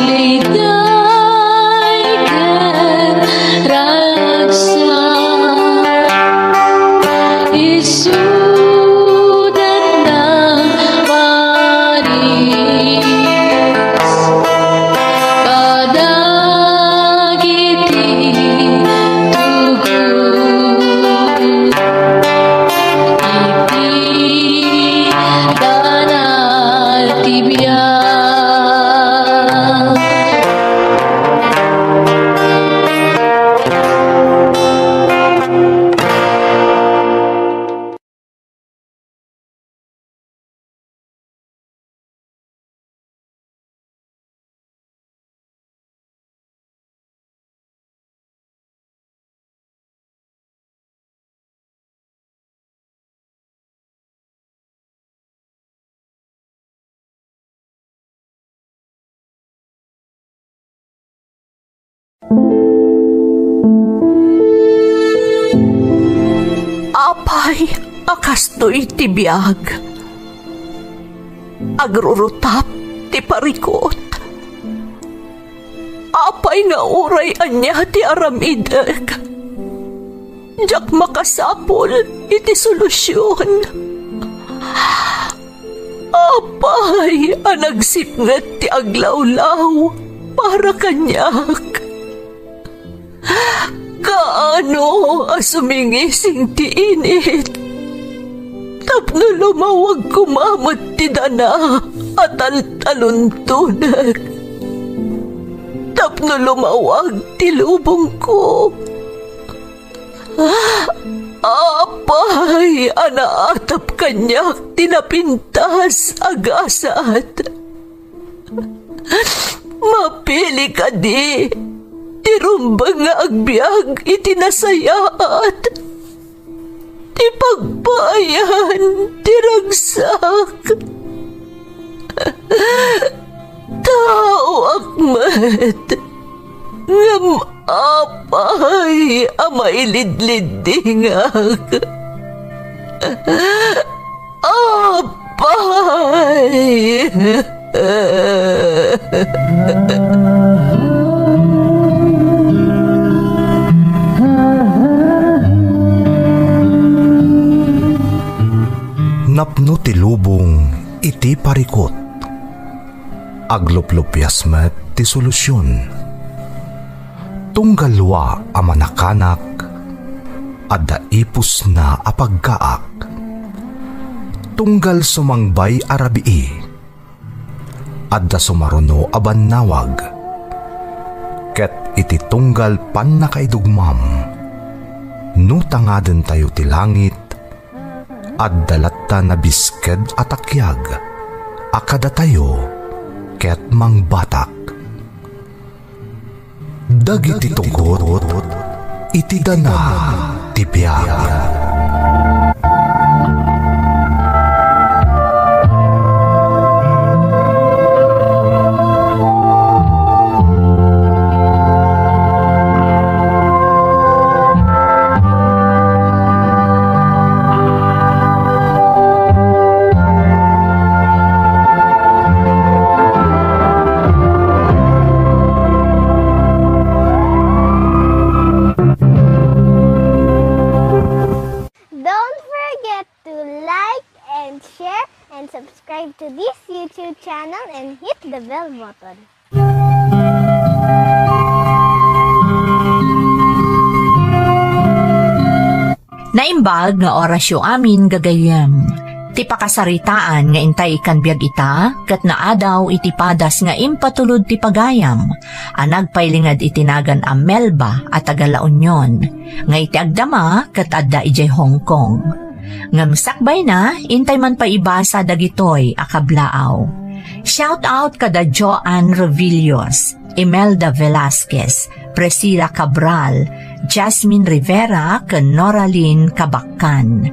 liday ken ragsak, isudat nang paris. Apay a kastoy ti biag? Agrurutap ti parikut. Apay nga uray ania ti aramidek, diak makasapul iti solusion. Apay a nagsipnget ti aglawlaw para kaniak? Kaano a sumingising ti init tapno lumawag koma met ti dana a taltaluntonek, tapno lumawag ti lubongko? Apay a naatap kaniak ti napintas a gasat? Mapili kadi ti rumbeng nga agbiag iti nasayaat, ti pagpaayan ti ragsak? Taoak met, ngem apay a mailidliddingak? Apay! Napno ti lubong iti parikut. Agluplupias met ti solusion. Tunggal lua a manakanak, adda ipusna a pagkaak. Tunggal sumangbay a rabii, adda sumaruno a bannawag. Ket iti tunggal pannakaidugmam, no tangadentayo ti langit, adda latta nabisked a takiag a kadatayo ket mangbatak. Dagiti tugot iti dana ti biag. Don't forget to like and share and subscribe to this YouTube channel and hit the bell button. Naimbag nga orasyo amin, gagayyem. Ti pakasaritaan nga intay ikkan biag ita, ket naadaw iti padas nga impatulod ti pagayam, a nagpailinged iti nagan a Melba a taga La Union, nga iti agdama ket adda idiay Hong Kong. Ngem sakbayna, intay man pay ibasa dagitoy a kablaaw. Shout out kada Joanne Revillos, Imelda Velasquez, Priscilla Cabral, Jasmine Rivera, ken Noralyn Kabakkan.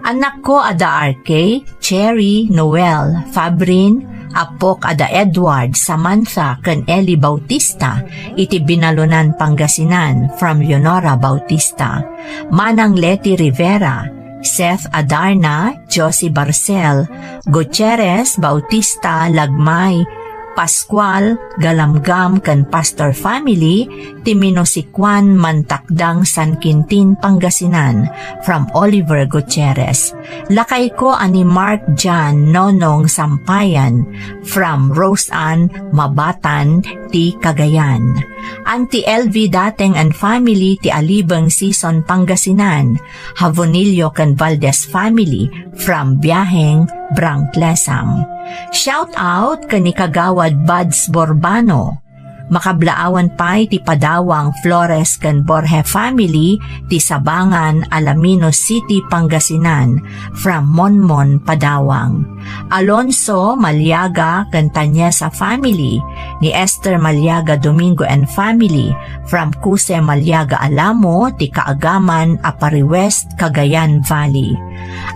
Annakko a da R K, Cherry, Noel, Fabrin, appok a da Edward, Samantha, ken Eli Bautista, iti Binalonan, Pangasinan, from Leonora Bautista. Manang Leti Rivera, Seth Adarna, Josie Barcel, Gutierrez, Bautista, Lagmay, Pascual, Galamgam, ken Pastor family, ti Minusikuan, Mantakdang, San Quintin, Pangasinan, from Oliver Gutierrez. Lakayko a ni Mark John Nonong Sampayan, from Rose Ann Mabatan, ti Cagayan. Auntie L V Dateng and family ti Alibeng, Sison, Pangasinan. Javonillo ken Valdez family from Biaheng, Brang, Lesam. Shout out ken ni Kagawad Buds Borbano. Makablaawan pay ti Padawang, Flores ken Borje family ti Sabangan, Alaminos City, Pangasinan, from Monmon, Padawang. Alonso Maliaga ken Tanyesa family, ni Esther Maliaga Domingo and family, from Kuse Maliaga Alamo, ti Kaagaman, Aparri West, Cagayan Valley.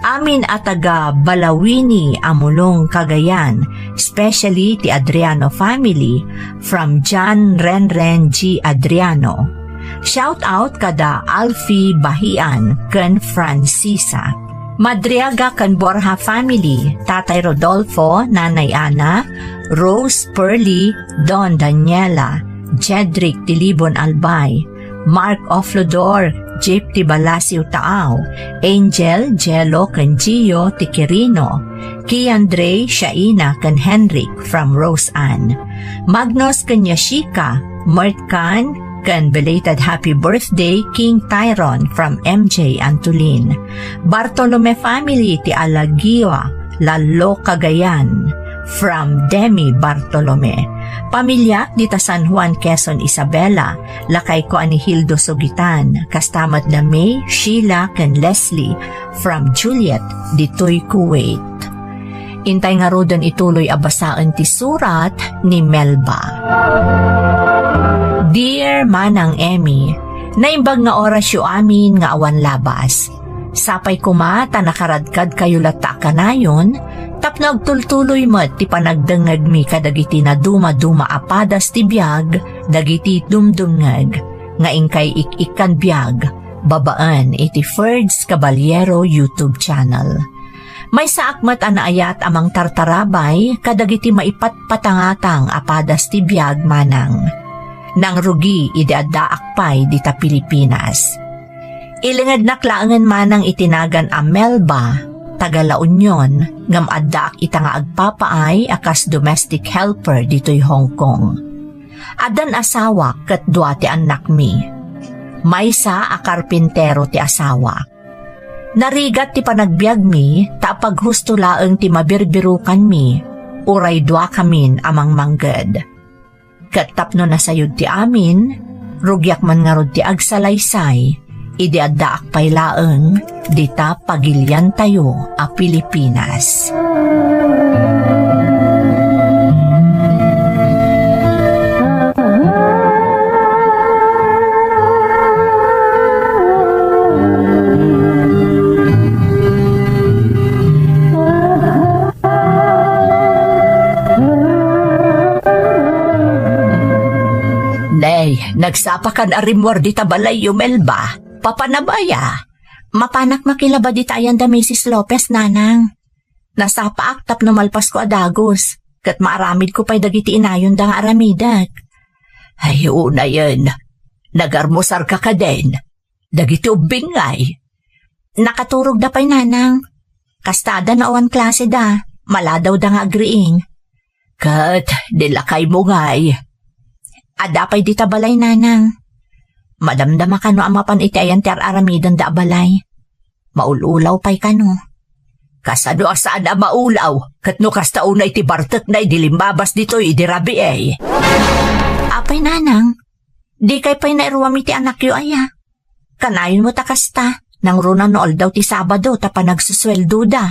Amin a taga Balawini, Amulong, Cagayan, especially ti Adriano family, from John Renren G Adriano. Shout out kada Alfie Bahian ken Francisa. Madriaga ken Borja family, Tatay Rodolfo, Nanay Ana, Rose, Pearly, Don, Daniela, Jedrick Tilibon Albay, Mark Oflodor, Jeep Tibalasiw Taaw, Angel, Jello ken Gio Tiquirino, Kian Dre, Shaina ken Henrik from Rose Ann, Magnus ken Yashika, Mert Khan, ken belated happy birthday King Tyron from M J Antolin. Bartolome family ti Alagiwa, Lalo Cagayan, from Demi Bartolome. Pamiliak dita San Juan, Quezon, Isabela, lakayko a ni Hildo Sugitan, kasta met da May, Sheila, ken Leslie, from Juliet, ditoy Kuwait. Intay ngaruden ituloy a basaen ti surat ni Melba. Dear Manang Emmy, naimbag nga orasyo amin nga awan labas. Sapay koma ta nakaradkadkayo latta a kanayon, tapno agtultuloy met ti panagdengngegmi kadagiti nadumaduma a padas ti biag dagiti dumdumngeg nga inkay ik-ikkan biag babaen iti Ferds Caballero YouTube channel. Maysaak met a naayat a mangtartarabay kadagiti maipatpatangatang a padas ti biag manang. Nangrugi idi addaak pay dita Pilipinas. Ilingednak laengen manang iti nagan a Melba, taga La Union, ngem addaak ita nga agpapaay a kas domestic helper ditoy Hong Kong. Addan asawak ket dua ti annakmi. Maysa a karpintero ti asawak. Narigat ti panagbiagmi ta apaghusto laeng ti mabirbirukanmi, uray duakamin a mangmangged. Ket tapno nasayod ti amin, rugiak man ngarud ti agsalaysay idi addaak pay laeng dita pagiliantayo a Pilipinas. Nay, nagsapakan a rimmuar dita balayyo, Melba. Papanam aya? Mapanak makilaba dita ayan da Misis Lopez, Nanang. Nasapaak tapno malpasko a dagus, ket maaramidko pay dagiti inayonda nga aramidek. Ay, unayen, nagarmusarka kaden? Dagiti ubbing ngay? Nakaturogda pay, Nanang. Kastada no awan klaseda, maladawda nga agriing. Ket di lakaymo ngay? Adda pay dita balay, Nanang. Madamdama kano a mapan iti ayan ti ar-aramidenda a balay. Maul-ulaw pay kano. Kasano a saan a maulaw, ket no kasta unay ti bartekna idi limmabas ditoy idi rabii? Apay, Nanang, dikay pay nairuam iti anakyo aya? Kanayon met a kasta, nangruna no aldaw ti Sabado ta panagsusueldoda.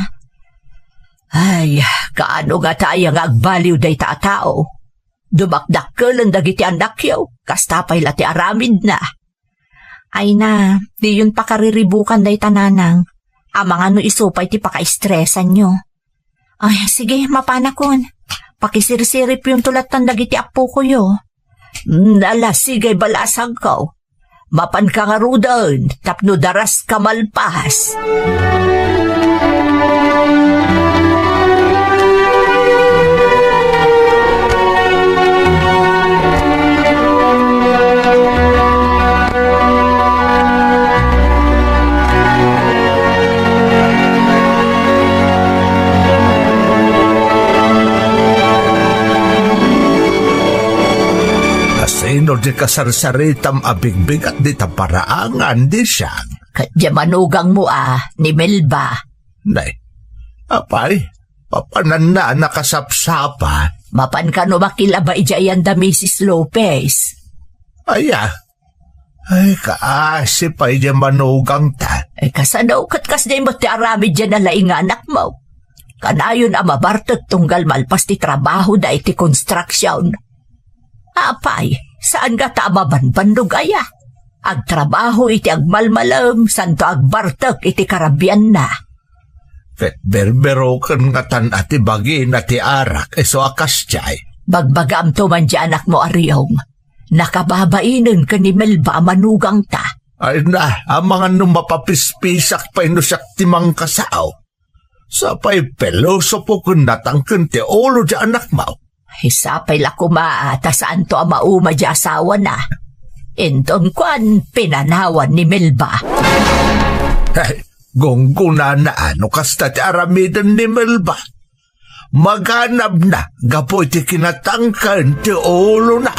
Ay, kaano ngata aya nga agbaliw dayta a tao? Dumakdakkelen dagiti annakyo, kasta pay la ti aramidna. Ay na, diyon pakariribukan dayta, Nanang. Amangan no isu pay ti pakaestresanyo. Ay, sige, mapanakon. Pakiserseripion to lattan dagiti appokoyo. Mm, ala, sige, balasangko. Mapanka ngaruden, tapno daras ka malpas. Asino di kasarsaritam a bigbigat dita paraangan, di siak? Ket di manugangmo a, ni Melba. Nay, apay, papananna a nakasapsapa. Mapan kano makilaba idiay ayan da Misis Lopez? Aya, ay, kaasi pay di manugangta. Ay, kasano ket kasdiay met ti aramid diay nalaing nga anakmo? Kanayon a mabartek tunggal malpas ti trabahoda iti construction. Apay, saan ngata a mabanbannog aya? Agtrabaho iti agmalmalem, santo agbartek iti karabianna. Ket berberoken ngatan a ti bagina ti arak isu a kasdiay. Bagbagaamto man di anakmo a Riong. Nakababainen ken ni Melba a manugangta. Ay na, amangan no mapapispisak pay no siak ti mangkasao. Sapay pilosopo ken natangken ti ulo ti anakmo. Ay, sapay la koma ta saanto a mauma ti asawana. Inton kuan, pinanawan ni Melba. Ay, gunggonana no kasta ti aramiden ni Melba. Maganabna gapu iti kinatangken ti ulona.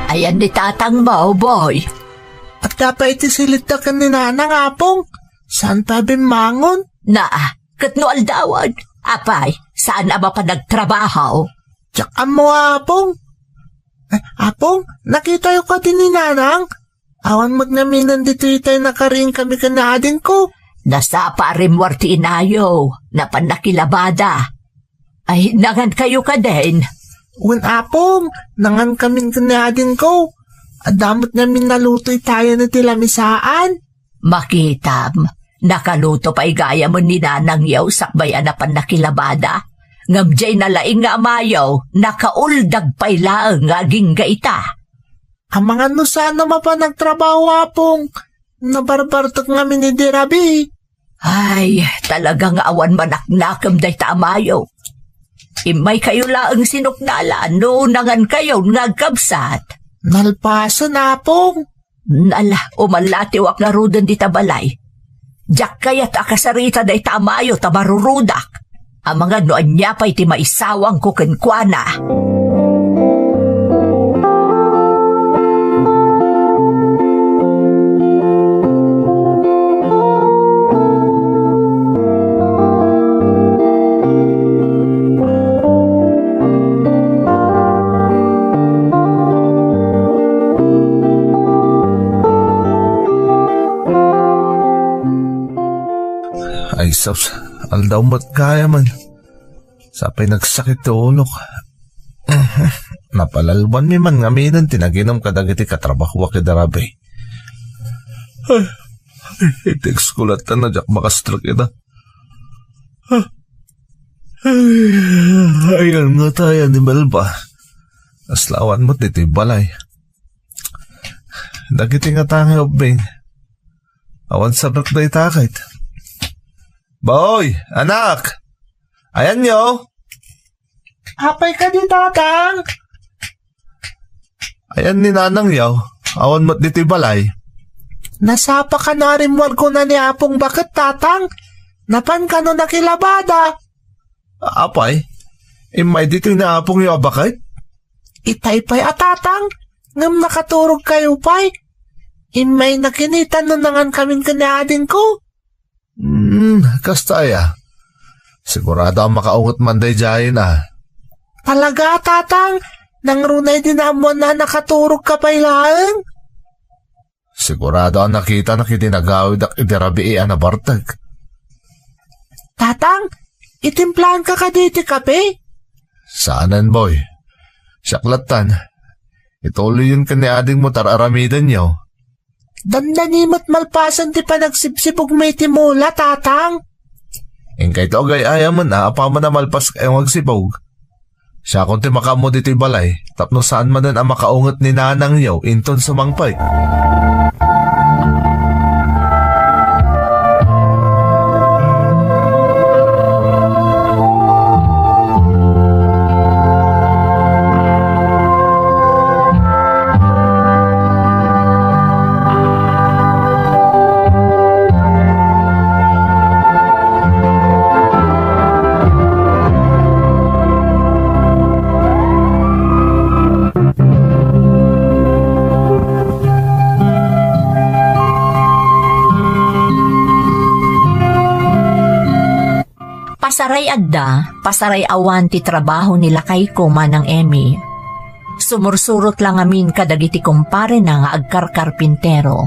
Ayan ni tatangmo, Boy. Adda pay iti silidda ken ni Nanang, Apong. Saan pay a bimmangon? Na, ket no aldawen, apay, saan a mapan nagtrabaho? Diak ammo, Apong. Eh, Apong, nakitayo kadi ni Nanang? Awan met ngamin ditoy tay nakariing kami ken ni adingko. Nasapa a rimmuar ti inayo, napan nakilabada. Ay, nangan kayo kadin? Wen, Apong, nangan kamin ken ni adingko. Adda met ngamin naluto itayo iti lamisaan. Makitam, nakaluto pay gayam ni Nanangyo sakbay a napan nakilabada. Ngem diay nalaing nga amayo, nakauldag pay laeng nga agingga ita. Amangan no saan a mapan nagtrabaho, Apong. Nabarbartek ngamin idi rabii. Ay, talaga nga awan manaknakem dayta amayo. Immay kayo laeng sinuknalan no nangan kayon nga agkabsat. Nalpasen, Apong. Nala, umallatiwak ngaruden dita balay. Diak kayat a kasarita dayta amayo ta marurudak. Amangan no ania pay ti maisawangko kenkuana. Ay, sus, aldaw met gayamen. Sapay nagsakit ti ulok. Napalalwanmi man ngaminen ti naginum kadagiti katrabahoak ida rabii. Ay, iti ekskulat ta na diak makastrek ida. Ayan nga tayan ni Melba. Aslawan met ditoy balay. Dagiti nga tangay ubbing. Awan sabrak dayta ket. Boy, anak! Ayanyo! Apay kadi, Tatang? Ayan ni Nanangyo, awan met ditoy balay. Nasapa kano a rimmuar kuna ni Apong Baket, Tatang? Napan kano nakilabada? Apay, immay ditoy ni Apongyo a Baket? Itay pay a, Tatang, ngem nakaturog kayo pay. Immay nakinitan no nangan kamin ken ni adingko. Hmm, kasta aya. Sigurado a makaunget man daydiayen a. Talaga, Tatang? Nangruna idi naammoan a nakaturog ka pay laeng? Sigurado a nakitanak idi nagawidak idi rabii a nabartek. Tatang, itimplaanka kadi iti kape? Saanen, boy. Siak lattan. Ituloyyon ken ni adingmo ta ar-aramidenyo. Dandani met malpasen ti panagsibsibugmo iti mula, Tatang. Inkay to agay-ayamen a apaman a malpaskayo nga agsibug. Siakon ti makaammo ditoy balay, tapno saan manen a makaunget ni nanangyo inton sumangpet. Pasaray adda, pasaray awan ti trabaho ni lakayko, Manang Emmy. Sumursurot la ngamin kadagiti kumparena nga agkarkarpintero.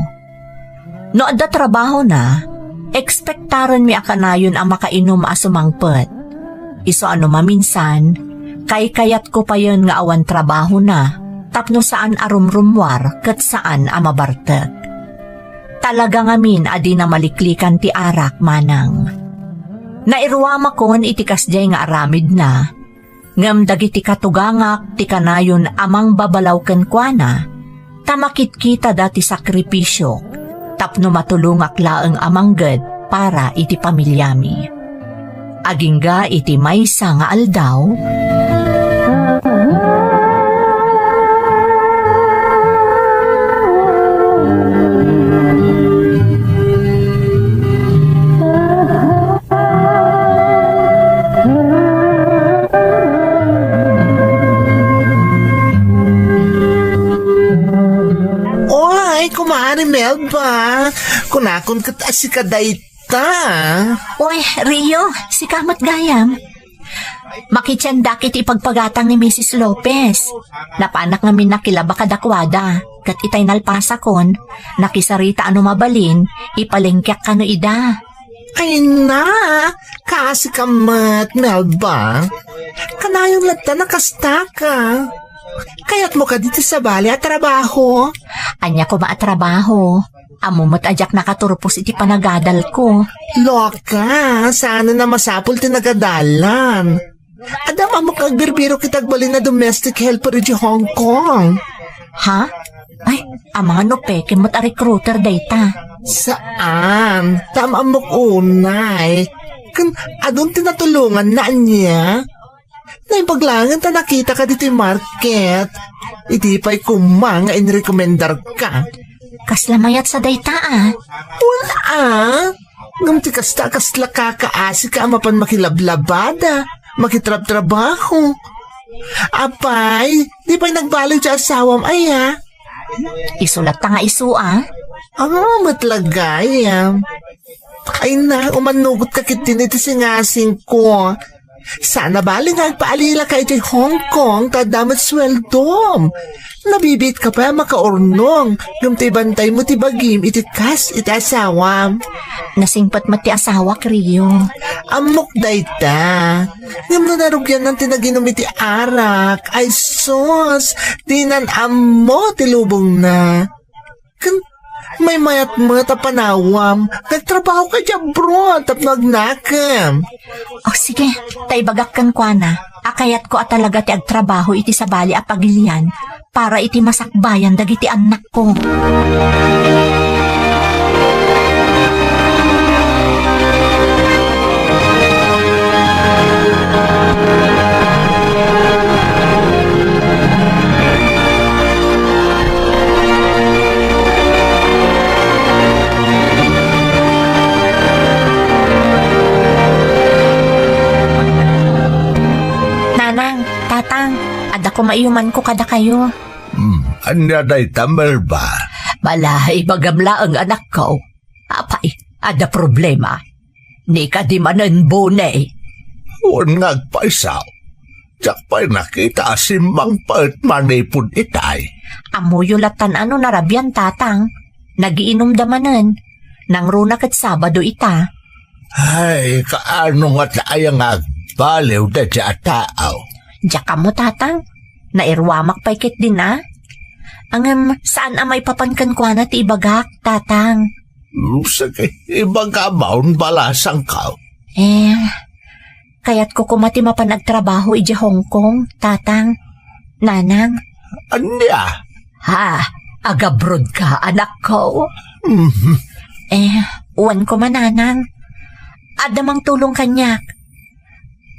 No adda trabahona, ekspektarenmi a kanayon a makainom a sumangpet. Isu a no maminsan, kaykayatko payen nga awan trabahona tapno saan a rumrummuar ket saan a mabartek. Talaga ngamin a dina maliklikan ti arak, manang. Nairuamakon iti kasdiay nga aramidna, ngem dagiti katugangak ti kanayon a mangbabalaw kenkuana, ta makitkitada ti sakripisiok tapno matulongak laeng a mangged para iti pamiliami. Agingga iti maysa nga aldaw, Oy, Kumare Melba, kunakon ket a sika dayta. Oy, Rio, sika met gayam. Makitiendak iti ipagpagatang ni Misis Lopez. Napanak ngamin nakilaba kadakuada, ket itay nalpasakon, nakisarita a no mabalin, ipalengkeak kano ida. Ay na, kaasika met, Melba. Kanayon latta a kasta ka. Kayatmo kadi ti sabali a trabaho? Ania koma a trabaho? Ammo met a diak nakaturpos iti panagadalko. Loka, saan a masapul ti nagadalan. Adda ammok nga agbirbirok iti agbalin a domestic helper iti Hong Kong. Ha? Ay, amangan no peke met a recruiter dayta. Saan? Ta ammok unay. Ken adun ti natulonganna ania? Naimbag laengen ta nakitaka ditoy market. Idi pay koma nga inrekomendarka. Kasla mayat sa dayta a? Wen a. Ngem ti kasta, kasla kakaasika a mapan makilablabada, makitrabtrabaho. Apay, di pay nagbaliw ti asawam aya? Isu latta nga isu a? Amo met la gayam. Ay na, umanugot ka ketdin iti singasingko. Saan a bali nga agpaalila ka iti Hong Kong ta adda met sueldom. Nabibiit ka pay a makaurnong, ngem ti bantaymo ti bagim iti kas iti asawam. Nasingpet met ti asawak, Rio. Ammok dayta. Ngem no narugianna ti naginum iti arak, ay sus, dinan ammo ti lubongna. Ken maymayat met a panawam, nagtrabaho ka idiay abroad tapno agnakem. O sige, ta ibagak kenkuana a kayatko a talaga ti agtrabaho iti sabali a pagilian para iti masakbayan dagiti annakko. Nanang, Tatang, adda koma iumanko kadakayo. Hmm, ania dayta, Melba? Bala, ibagam laeng, anakko. Apay, adda problema? Ni kadi manen, Bone? Wen nga agpayso. Diak pay nakita a simmangpet manipud itay. Ammoyo lattan a no narabian, Tatang. Nagiinumda manen. Nangruna ket Sabado ita. Ay, kaano ngata aya nga agbaliw daydiay a tao? Diak ammo, Tatang. Nairuamak pay ketdin a. Ngem saan a maipapan kenkuana ti ibagak, Tatang. Mm, sige, ibagam a, balasangko. Eh, kayatko koma ti mapan agtrabaho idiay Hong Kong, Tatang, Nanang. Ania? Ha? Agabroad ka, anakko? Mhm. Eh, wen koma, Nanang. Adda mangtulong kaniak.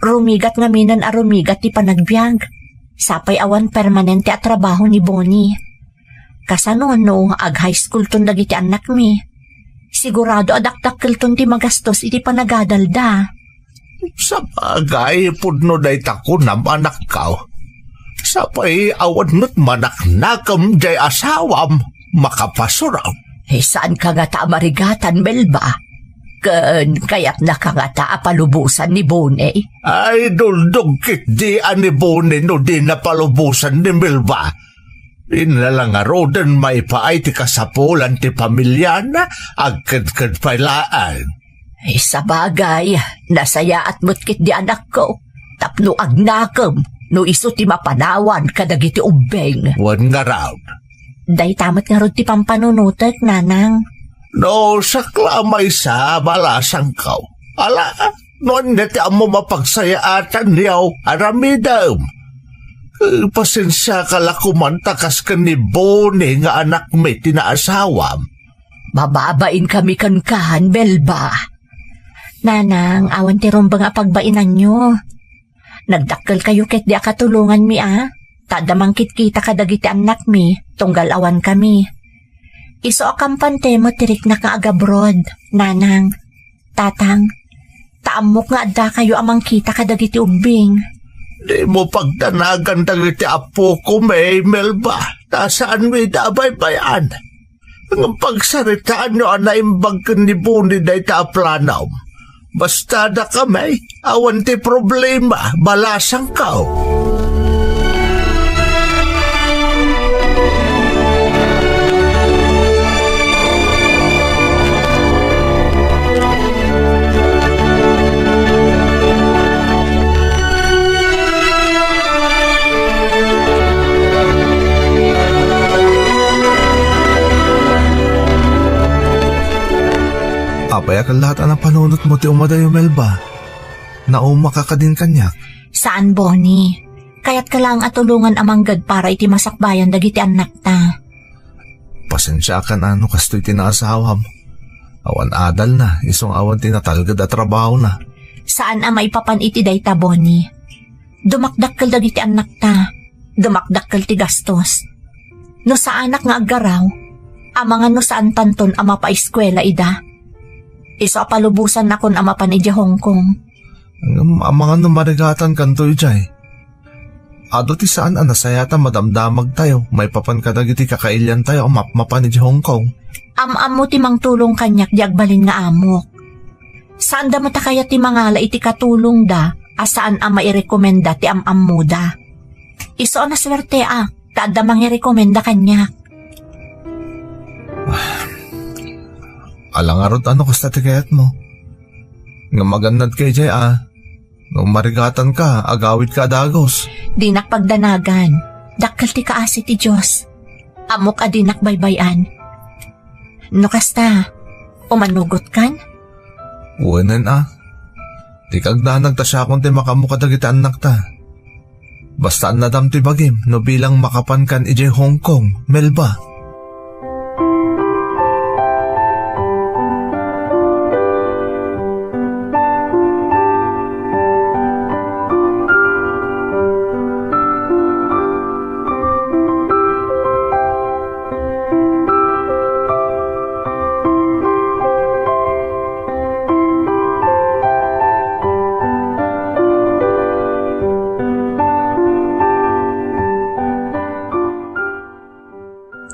Rumigat ngaminen a rumigat ti panagbiag. Sapay awan permanente a trabaho ni Bonnie. Kasano no ag-high school ton dagiti annakmi? Sigurado a dakdakkelton ti magastos iti panagadalda. Sabagay, pudno dayta kunam, anakko. Sapay awan met manaknakem diay asawam, makapasuram. Eh, saanka ngata a marigatan, Melba? Ken kayatnaka ngata a palubosan ni Bonnie? Ay, duldog ketdi a ni Bonnie no dina palubosan ni Melba. Di na la ngaruden maipaay ti kasapulan ti pamiliana, agkedked pay laeng. Ay, sabagay, nasayaat met ketdi anakko, tapno agnakem no isu ti mapanawan kadagiti ubbing. Wen ngarud. Dayta met ngarud ti pampanunotek, nanang. No sakla maysa, balasangko. Ala, no ania ti ammom a pagsayaatanyo, aramidem. Eh, pasensiaka la koman ta kas ken ni Boni nga anakmi ti naasawam. Mababainkami kenka, Melba. Nanang, awan ti rumbeng a pagbainanyo. Nagdakkelkayo ketdi a katulonganmi a, ta adda mangkitkita kadagiti annakmi, tunggal awankami. Isu a kampante met ti riknak nga agabroad, nanang, tatang, ta ammok nga addakayo a mangkita kadagiti ubbing. Dimo pagdanagan dagiti appokomi, Melba, ta saanmi ida a baybay-an. Ngem pagsaritaanyo a naimbag ken ni Boni dayta a planom. Basta dakami, awan ti problema, balasangko. Apay a kellaat a napanunotmo ti umadayo, Melba? Naumaka kadin kaniak? Saan, Boni. Kayatka laeng a tulongan a mangged para iti masakbayan dagiti annakta. Pasensiakan a no kastoy ti naasawam. Awan adalna, isu nga awan ti natalged a trabahona. Saan a maipapan iti dayta, Boni. Dumakdakkel dagiti annakta. Dumakdakkel ti gastos. No saanak nga aggaraw, amangan no saantanton a mapaeskuela ida. Isu a palubosannakon a mapan idiay Hong Kong. Ngem amangan no marigatankanto idiay. Adu ti saan a nasayaat a madamdamagtayo maipapan kadagiti kakailiantayo a mapmapan idiay Hong Kong. Am-ammo ti mangtulong kaniak di agbalin nga amok. Saanda met a kayat ti mangala iti katulongda a saan a mairekomenda ti am-ammoda. Isu a nasuerteak ta adda mangirekomenda kaniak. Ala ngarud a no kasta ti kayatmo. Ngem agannadka idiay a, no marigatanka, agawidka a dagus. Dinak pagdanagan. Dakkel ti kaasi ti Dios. Ammok a dinak baybay-an. No kasta, umanugotkan? Wenen a. Dika agdanag ta siakon ti makaammo kadagiti annakta. Basta annadam ti bagim no bilang makapankan idiay Hong Kong, Melba.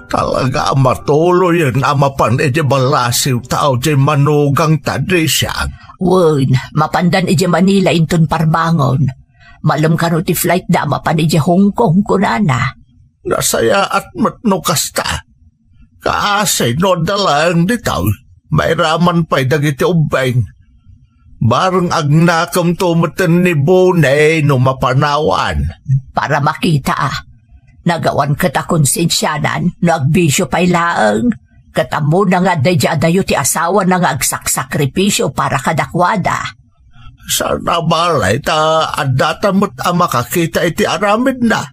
Talaga a matuloyen a mapan idiay ballasiwta a diay manugangta, Disiang. Wen, mapandan idiay Manila inton parbangon. Malem kano ti flightda a mapan idiay Hong Kong, kunana. Nasayaat met no kasta. Kaasi no adda laeng ditoy, mairaman pay dagiti ubbing. Bareng agnakemto metten ni Boni no mapanawan. Para makita a, nagawan ket a konsensianan no agbisio pay laeng, ket ammona nga adda idiay adayo ti asawana nga agsaksakripisio para kadakuada. Saan a balay ta addata met a makakita iti aramidna.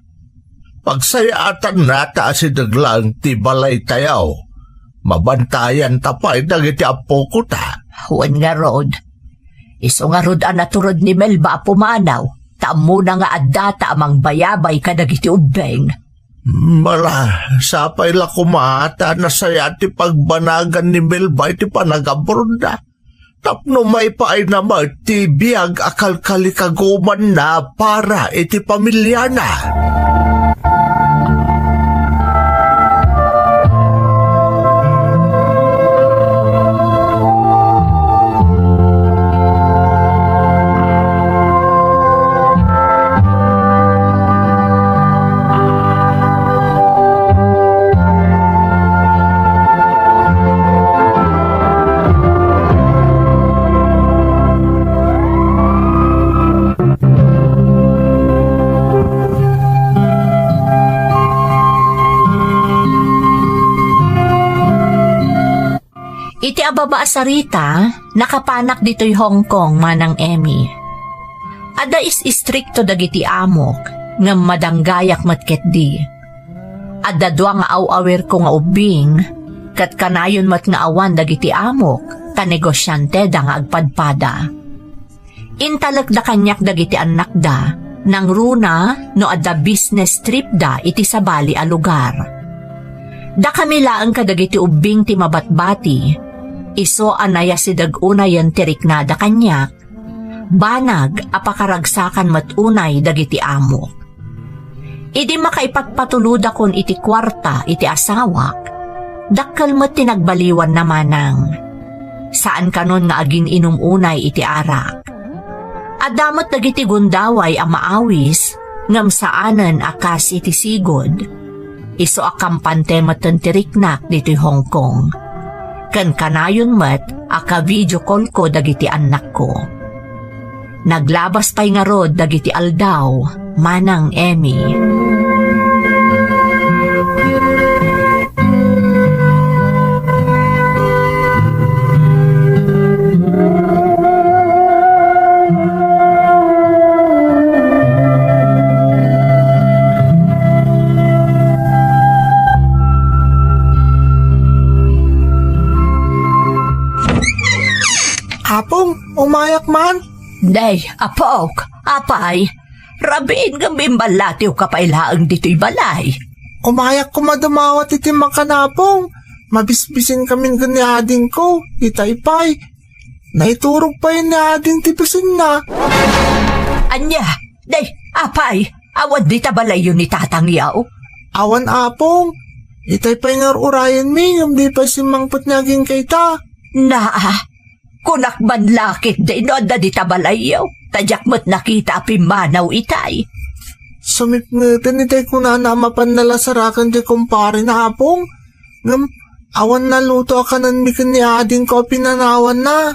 Pagsayaatanna ta asideg laeng ti balaytayo. Mabantayanta pay dagiti appokota. Wen ngarud, isu ngarud a natured ni Melba a pumanaw, ta ammona nga addata a mangbayabay kadagiti ubbing. Mala, sapay la koma ta nasayaat ti pagbanagan ni Melba iti panagabrodna. Tapno maipaayna met ti biag a kalkalikagumanna para iti pamiliana. Ti ababa a sarita, nakapanak ditoy Hong Kong, Manang Emmy. Adda is-istrikto dagiti amok, ngem madanggayak met ketdi. Adda dua nga aw-awirko nga ubbing, ket kanayon met nga awan dagiti amok, ta negosianteda nga agpadpada. Intalekda kaniak dagiti annakda, nangruna no adda business tripda iti sabali a lugar. Dakami laeng kadagiti ubbing ti mabatbati, isu a nayasideg unayen ti riknada kaniak, banag a pakaragsakan met unay dagiti amok. Idi makaipatpatulodakon iti kuarta iti asawak, dakkel met ti nagbaliwanna, Manang. Saan kanon nga agin-inum unay iti arak. Adda met dagiti gundaway a maawis, ngem saanen a kas iti sigud. Isu a kampante metten ti riknak ditoy Hong Kong. Ken kanayon met a ka-video call-ko dagiti annakko. Naglabas pay ngarud dagiti aldaw, Manang Emmy. Apong, umayak man? Nay, apok, apay, rabiin ngem imballatiwka pay laeng ditoy balay. Umayak koma dumawat iti makan, Apong. Mabisbisin kamin ken ni adingko, itay pay. Naiturog pay ni ading ti bisinna. Ania? Nay, apay, awan dita balayyo ni tatangyo? Awan, Apong. Itay pay nga ur-urayenmi, ngem di pay simmangpet ni agingga ita. Naa, kunak man la ketdi no adda dita balayyo, ta diak met nakita a pimmanaw itay. Sumipngeten itay kunana a mapan nalasaraken ti kumparena, Apong. Ngem, awan naluto a kanenmi ken ni adingko a pinanawanna.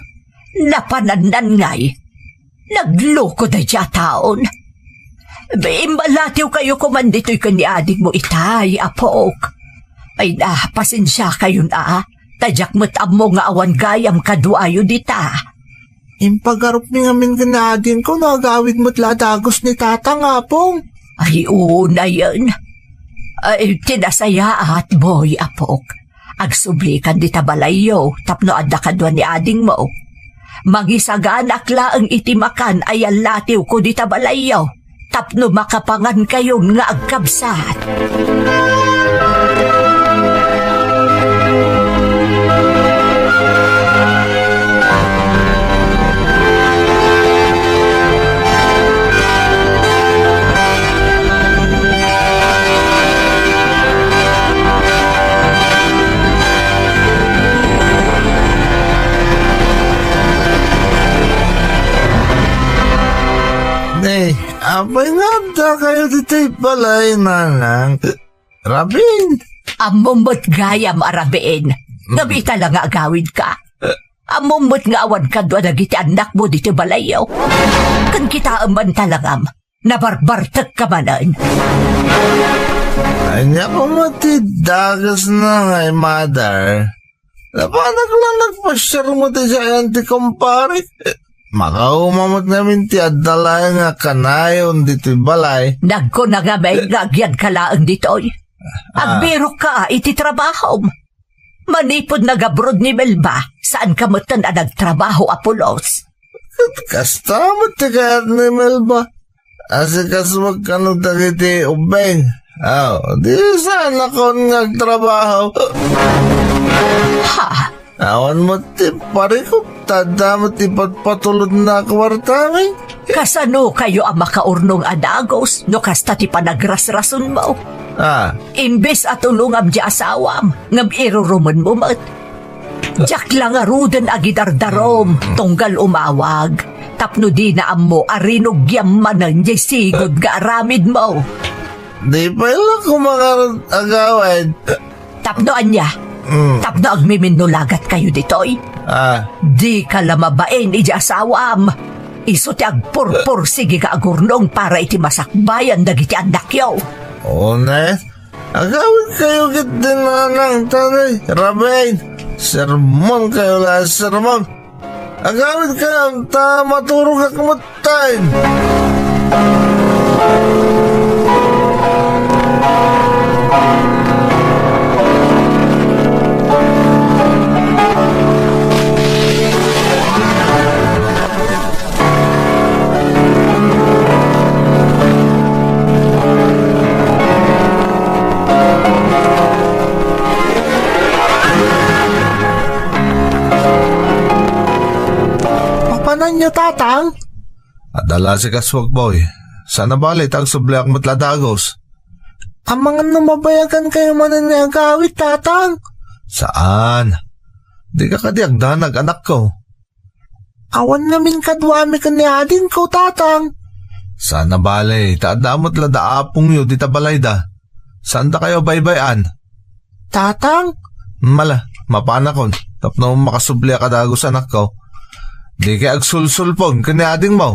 Napanannan ngay. Nagloko daydi a taon. Imballatiwkayo koman ditoy ken ni adingmo itay, apok. Ay na, pasensiakayon a, ta diak met ammo nga awan gayam kaduayo dita. Impagarupmi ngamin ken ni adingko no agawid met la a dagus ni tatang, Apong. Ay, unayen. Ay, ti nasayaat, Boy, apok. Agsublikan dita balayyo tapno adda kadua ni adingmo. Mangisaganak laeng iti makan a yallatiwko dita balayyo tapno makapangankayon nga agkabsat. Nay, apay nga adda kayo ditoy balay, nanang? Rabin? Ammom met gayam a rabin. Ngem ita la nga agawidka. Ammom met nga awan kadua dagiti annakmo ditoy balayyo. Ken kitaem man talangam, nabarbartekka manen. Ania koma ti dagesna ngay, mother? Napanak la nagpasiar met idiay ti kumparik. Makauma met ngamin ti adda laeng a kanayon ditoy balay. Nagkuna ngamin nga agyadka laeng ditoy. Ah. Agbirokka iti trabahom. Manipud nagabroad ni Melba, saanka metten a nagtrabaho a pulos. Ket kasta met ti kayat ni Melba. Asikasuak kano dagiti ubbing. Aw, di saanakon nga agtrabaho. Ha? Awan met ti parikop, ta adda met ti patpatulodna a kuartami. Kasano kayo a makaurnong a dagus no kasta ti panagrasrasonmo? Ah. Imbes a tulongam ti asawam, ngem irurumenmo met. Diak la ngaruden agidardarom tunggal umawag, tapno dina ammo a rinugiam manen diay sigud nga aramidmo. Di pay la koma ngarud agawid. Tapno ania? Mm. Tapno agmiminnulagat kayo ditoy? Ah. Dika la mabain iti asawam. Isu ti agpurpursigi nga agurnong para iti masakbayan dagiti annakyo. Unes, agawid kayo ket di nanang tanay, Raben. Sermon kayo la, sermon. Agawid kayo, ta maturog ak metten. Papananyo, Tatang? Adda la ti kaswak, boy. Saan a bale ta agsubliak met la dagus. Amangan no mabayagan kayo manen ni agawid, Tatang? Saan? Dika kadi agdanag, anakko. Awan ngamin kaduami ken ni adingko, Tatang. Saan a bale, ta adda met la da apongyo dita balayda. Saandakayo a baybay-an? Tatang? Mala, mapanakon, tapno makasubliak a dagus, anakko. Dikay agsulsulpon ken ni adingmo.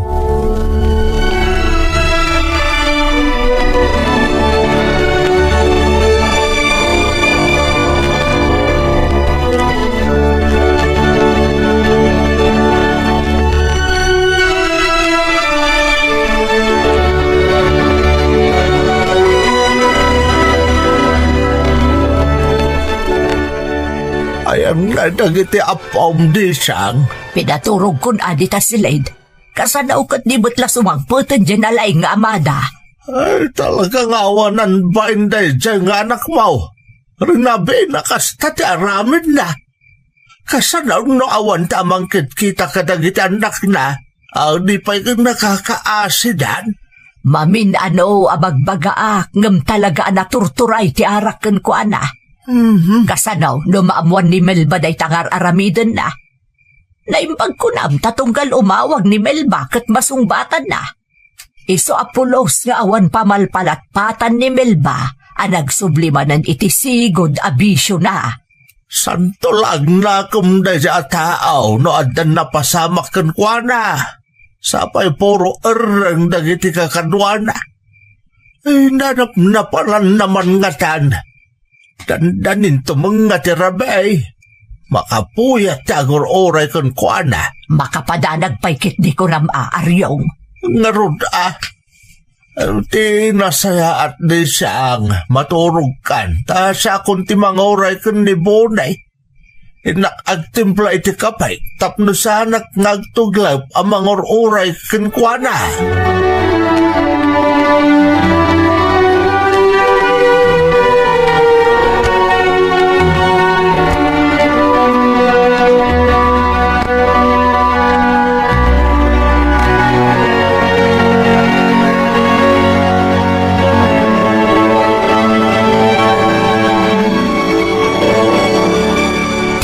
Ayanna dagiti appom, Disang. Pinaturogkon a dita silid. Kasano ket di met la sumangpeten diay nalaing nga amada? Ay, talaga nga awanan bain daydiay nga anakmo. Rinabiina kasta ti aramidna. Kasano no awan ta a mangkitkita kadagiti annakna, a di pay nakakaasidan? Mamin-ano a bagbagaak, ngem talaga a naturturay ti arak kenkuana. Mhm. Kasano no maammuan ni Melba dayta nga ar-aramidenna? Naimbag kunam ta tunggal umawag ni Melba ket masungbatanna. Isu a pulos nga awan pamalpalatpatan ni Melba a nagsubli manen iti sigud a bisiona. Santo la agnakem daydiay a tao no addan napasamak kenkuana. Sapay puro erreng dagiti kakaduana. Ay, nanapnapananna man ngatan. Dandaninto met nga ti rabii. Makapuyat ti agur-uray kenkuana. Makapadanag pay ketdi kunam a, Ariong. Ngarud a, ti nasayaat, Disang, maturogkan, ta siakon ti manguray ken ni Bonay. Innak agtimpla iti kape tapno saanak nga agtuglep a mangur-uray kenkuana.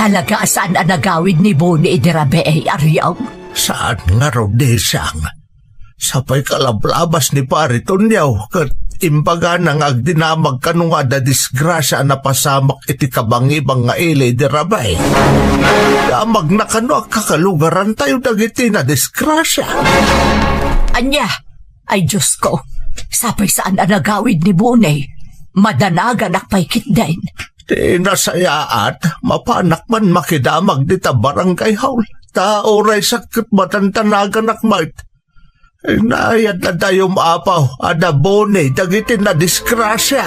Talaga a saan a nagawid ni Boni idi rabii, Ariong? Saan ngarud, Disang. Sapay kalablabas ni Pari Tonio ket imbagana nga agdinamag kano nga adda disgrasia a napasamak iti kabangibang nga ili idi rabii. Damagna kano a kakalugarantayo dagiti nadisgrasia. Ania? Ay, Diosko, sapay saan a nagawid ni Boni. Madanaganak pay ketdin. Ti nasayaat, mapanak man makidamag dita barangay hall. Ta uray sakket madandanaganak met. Inayat na dayum, Apo, a nabuni dagiti nadisgrasia.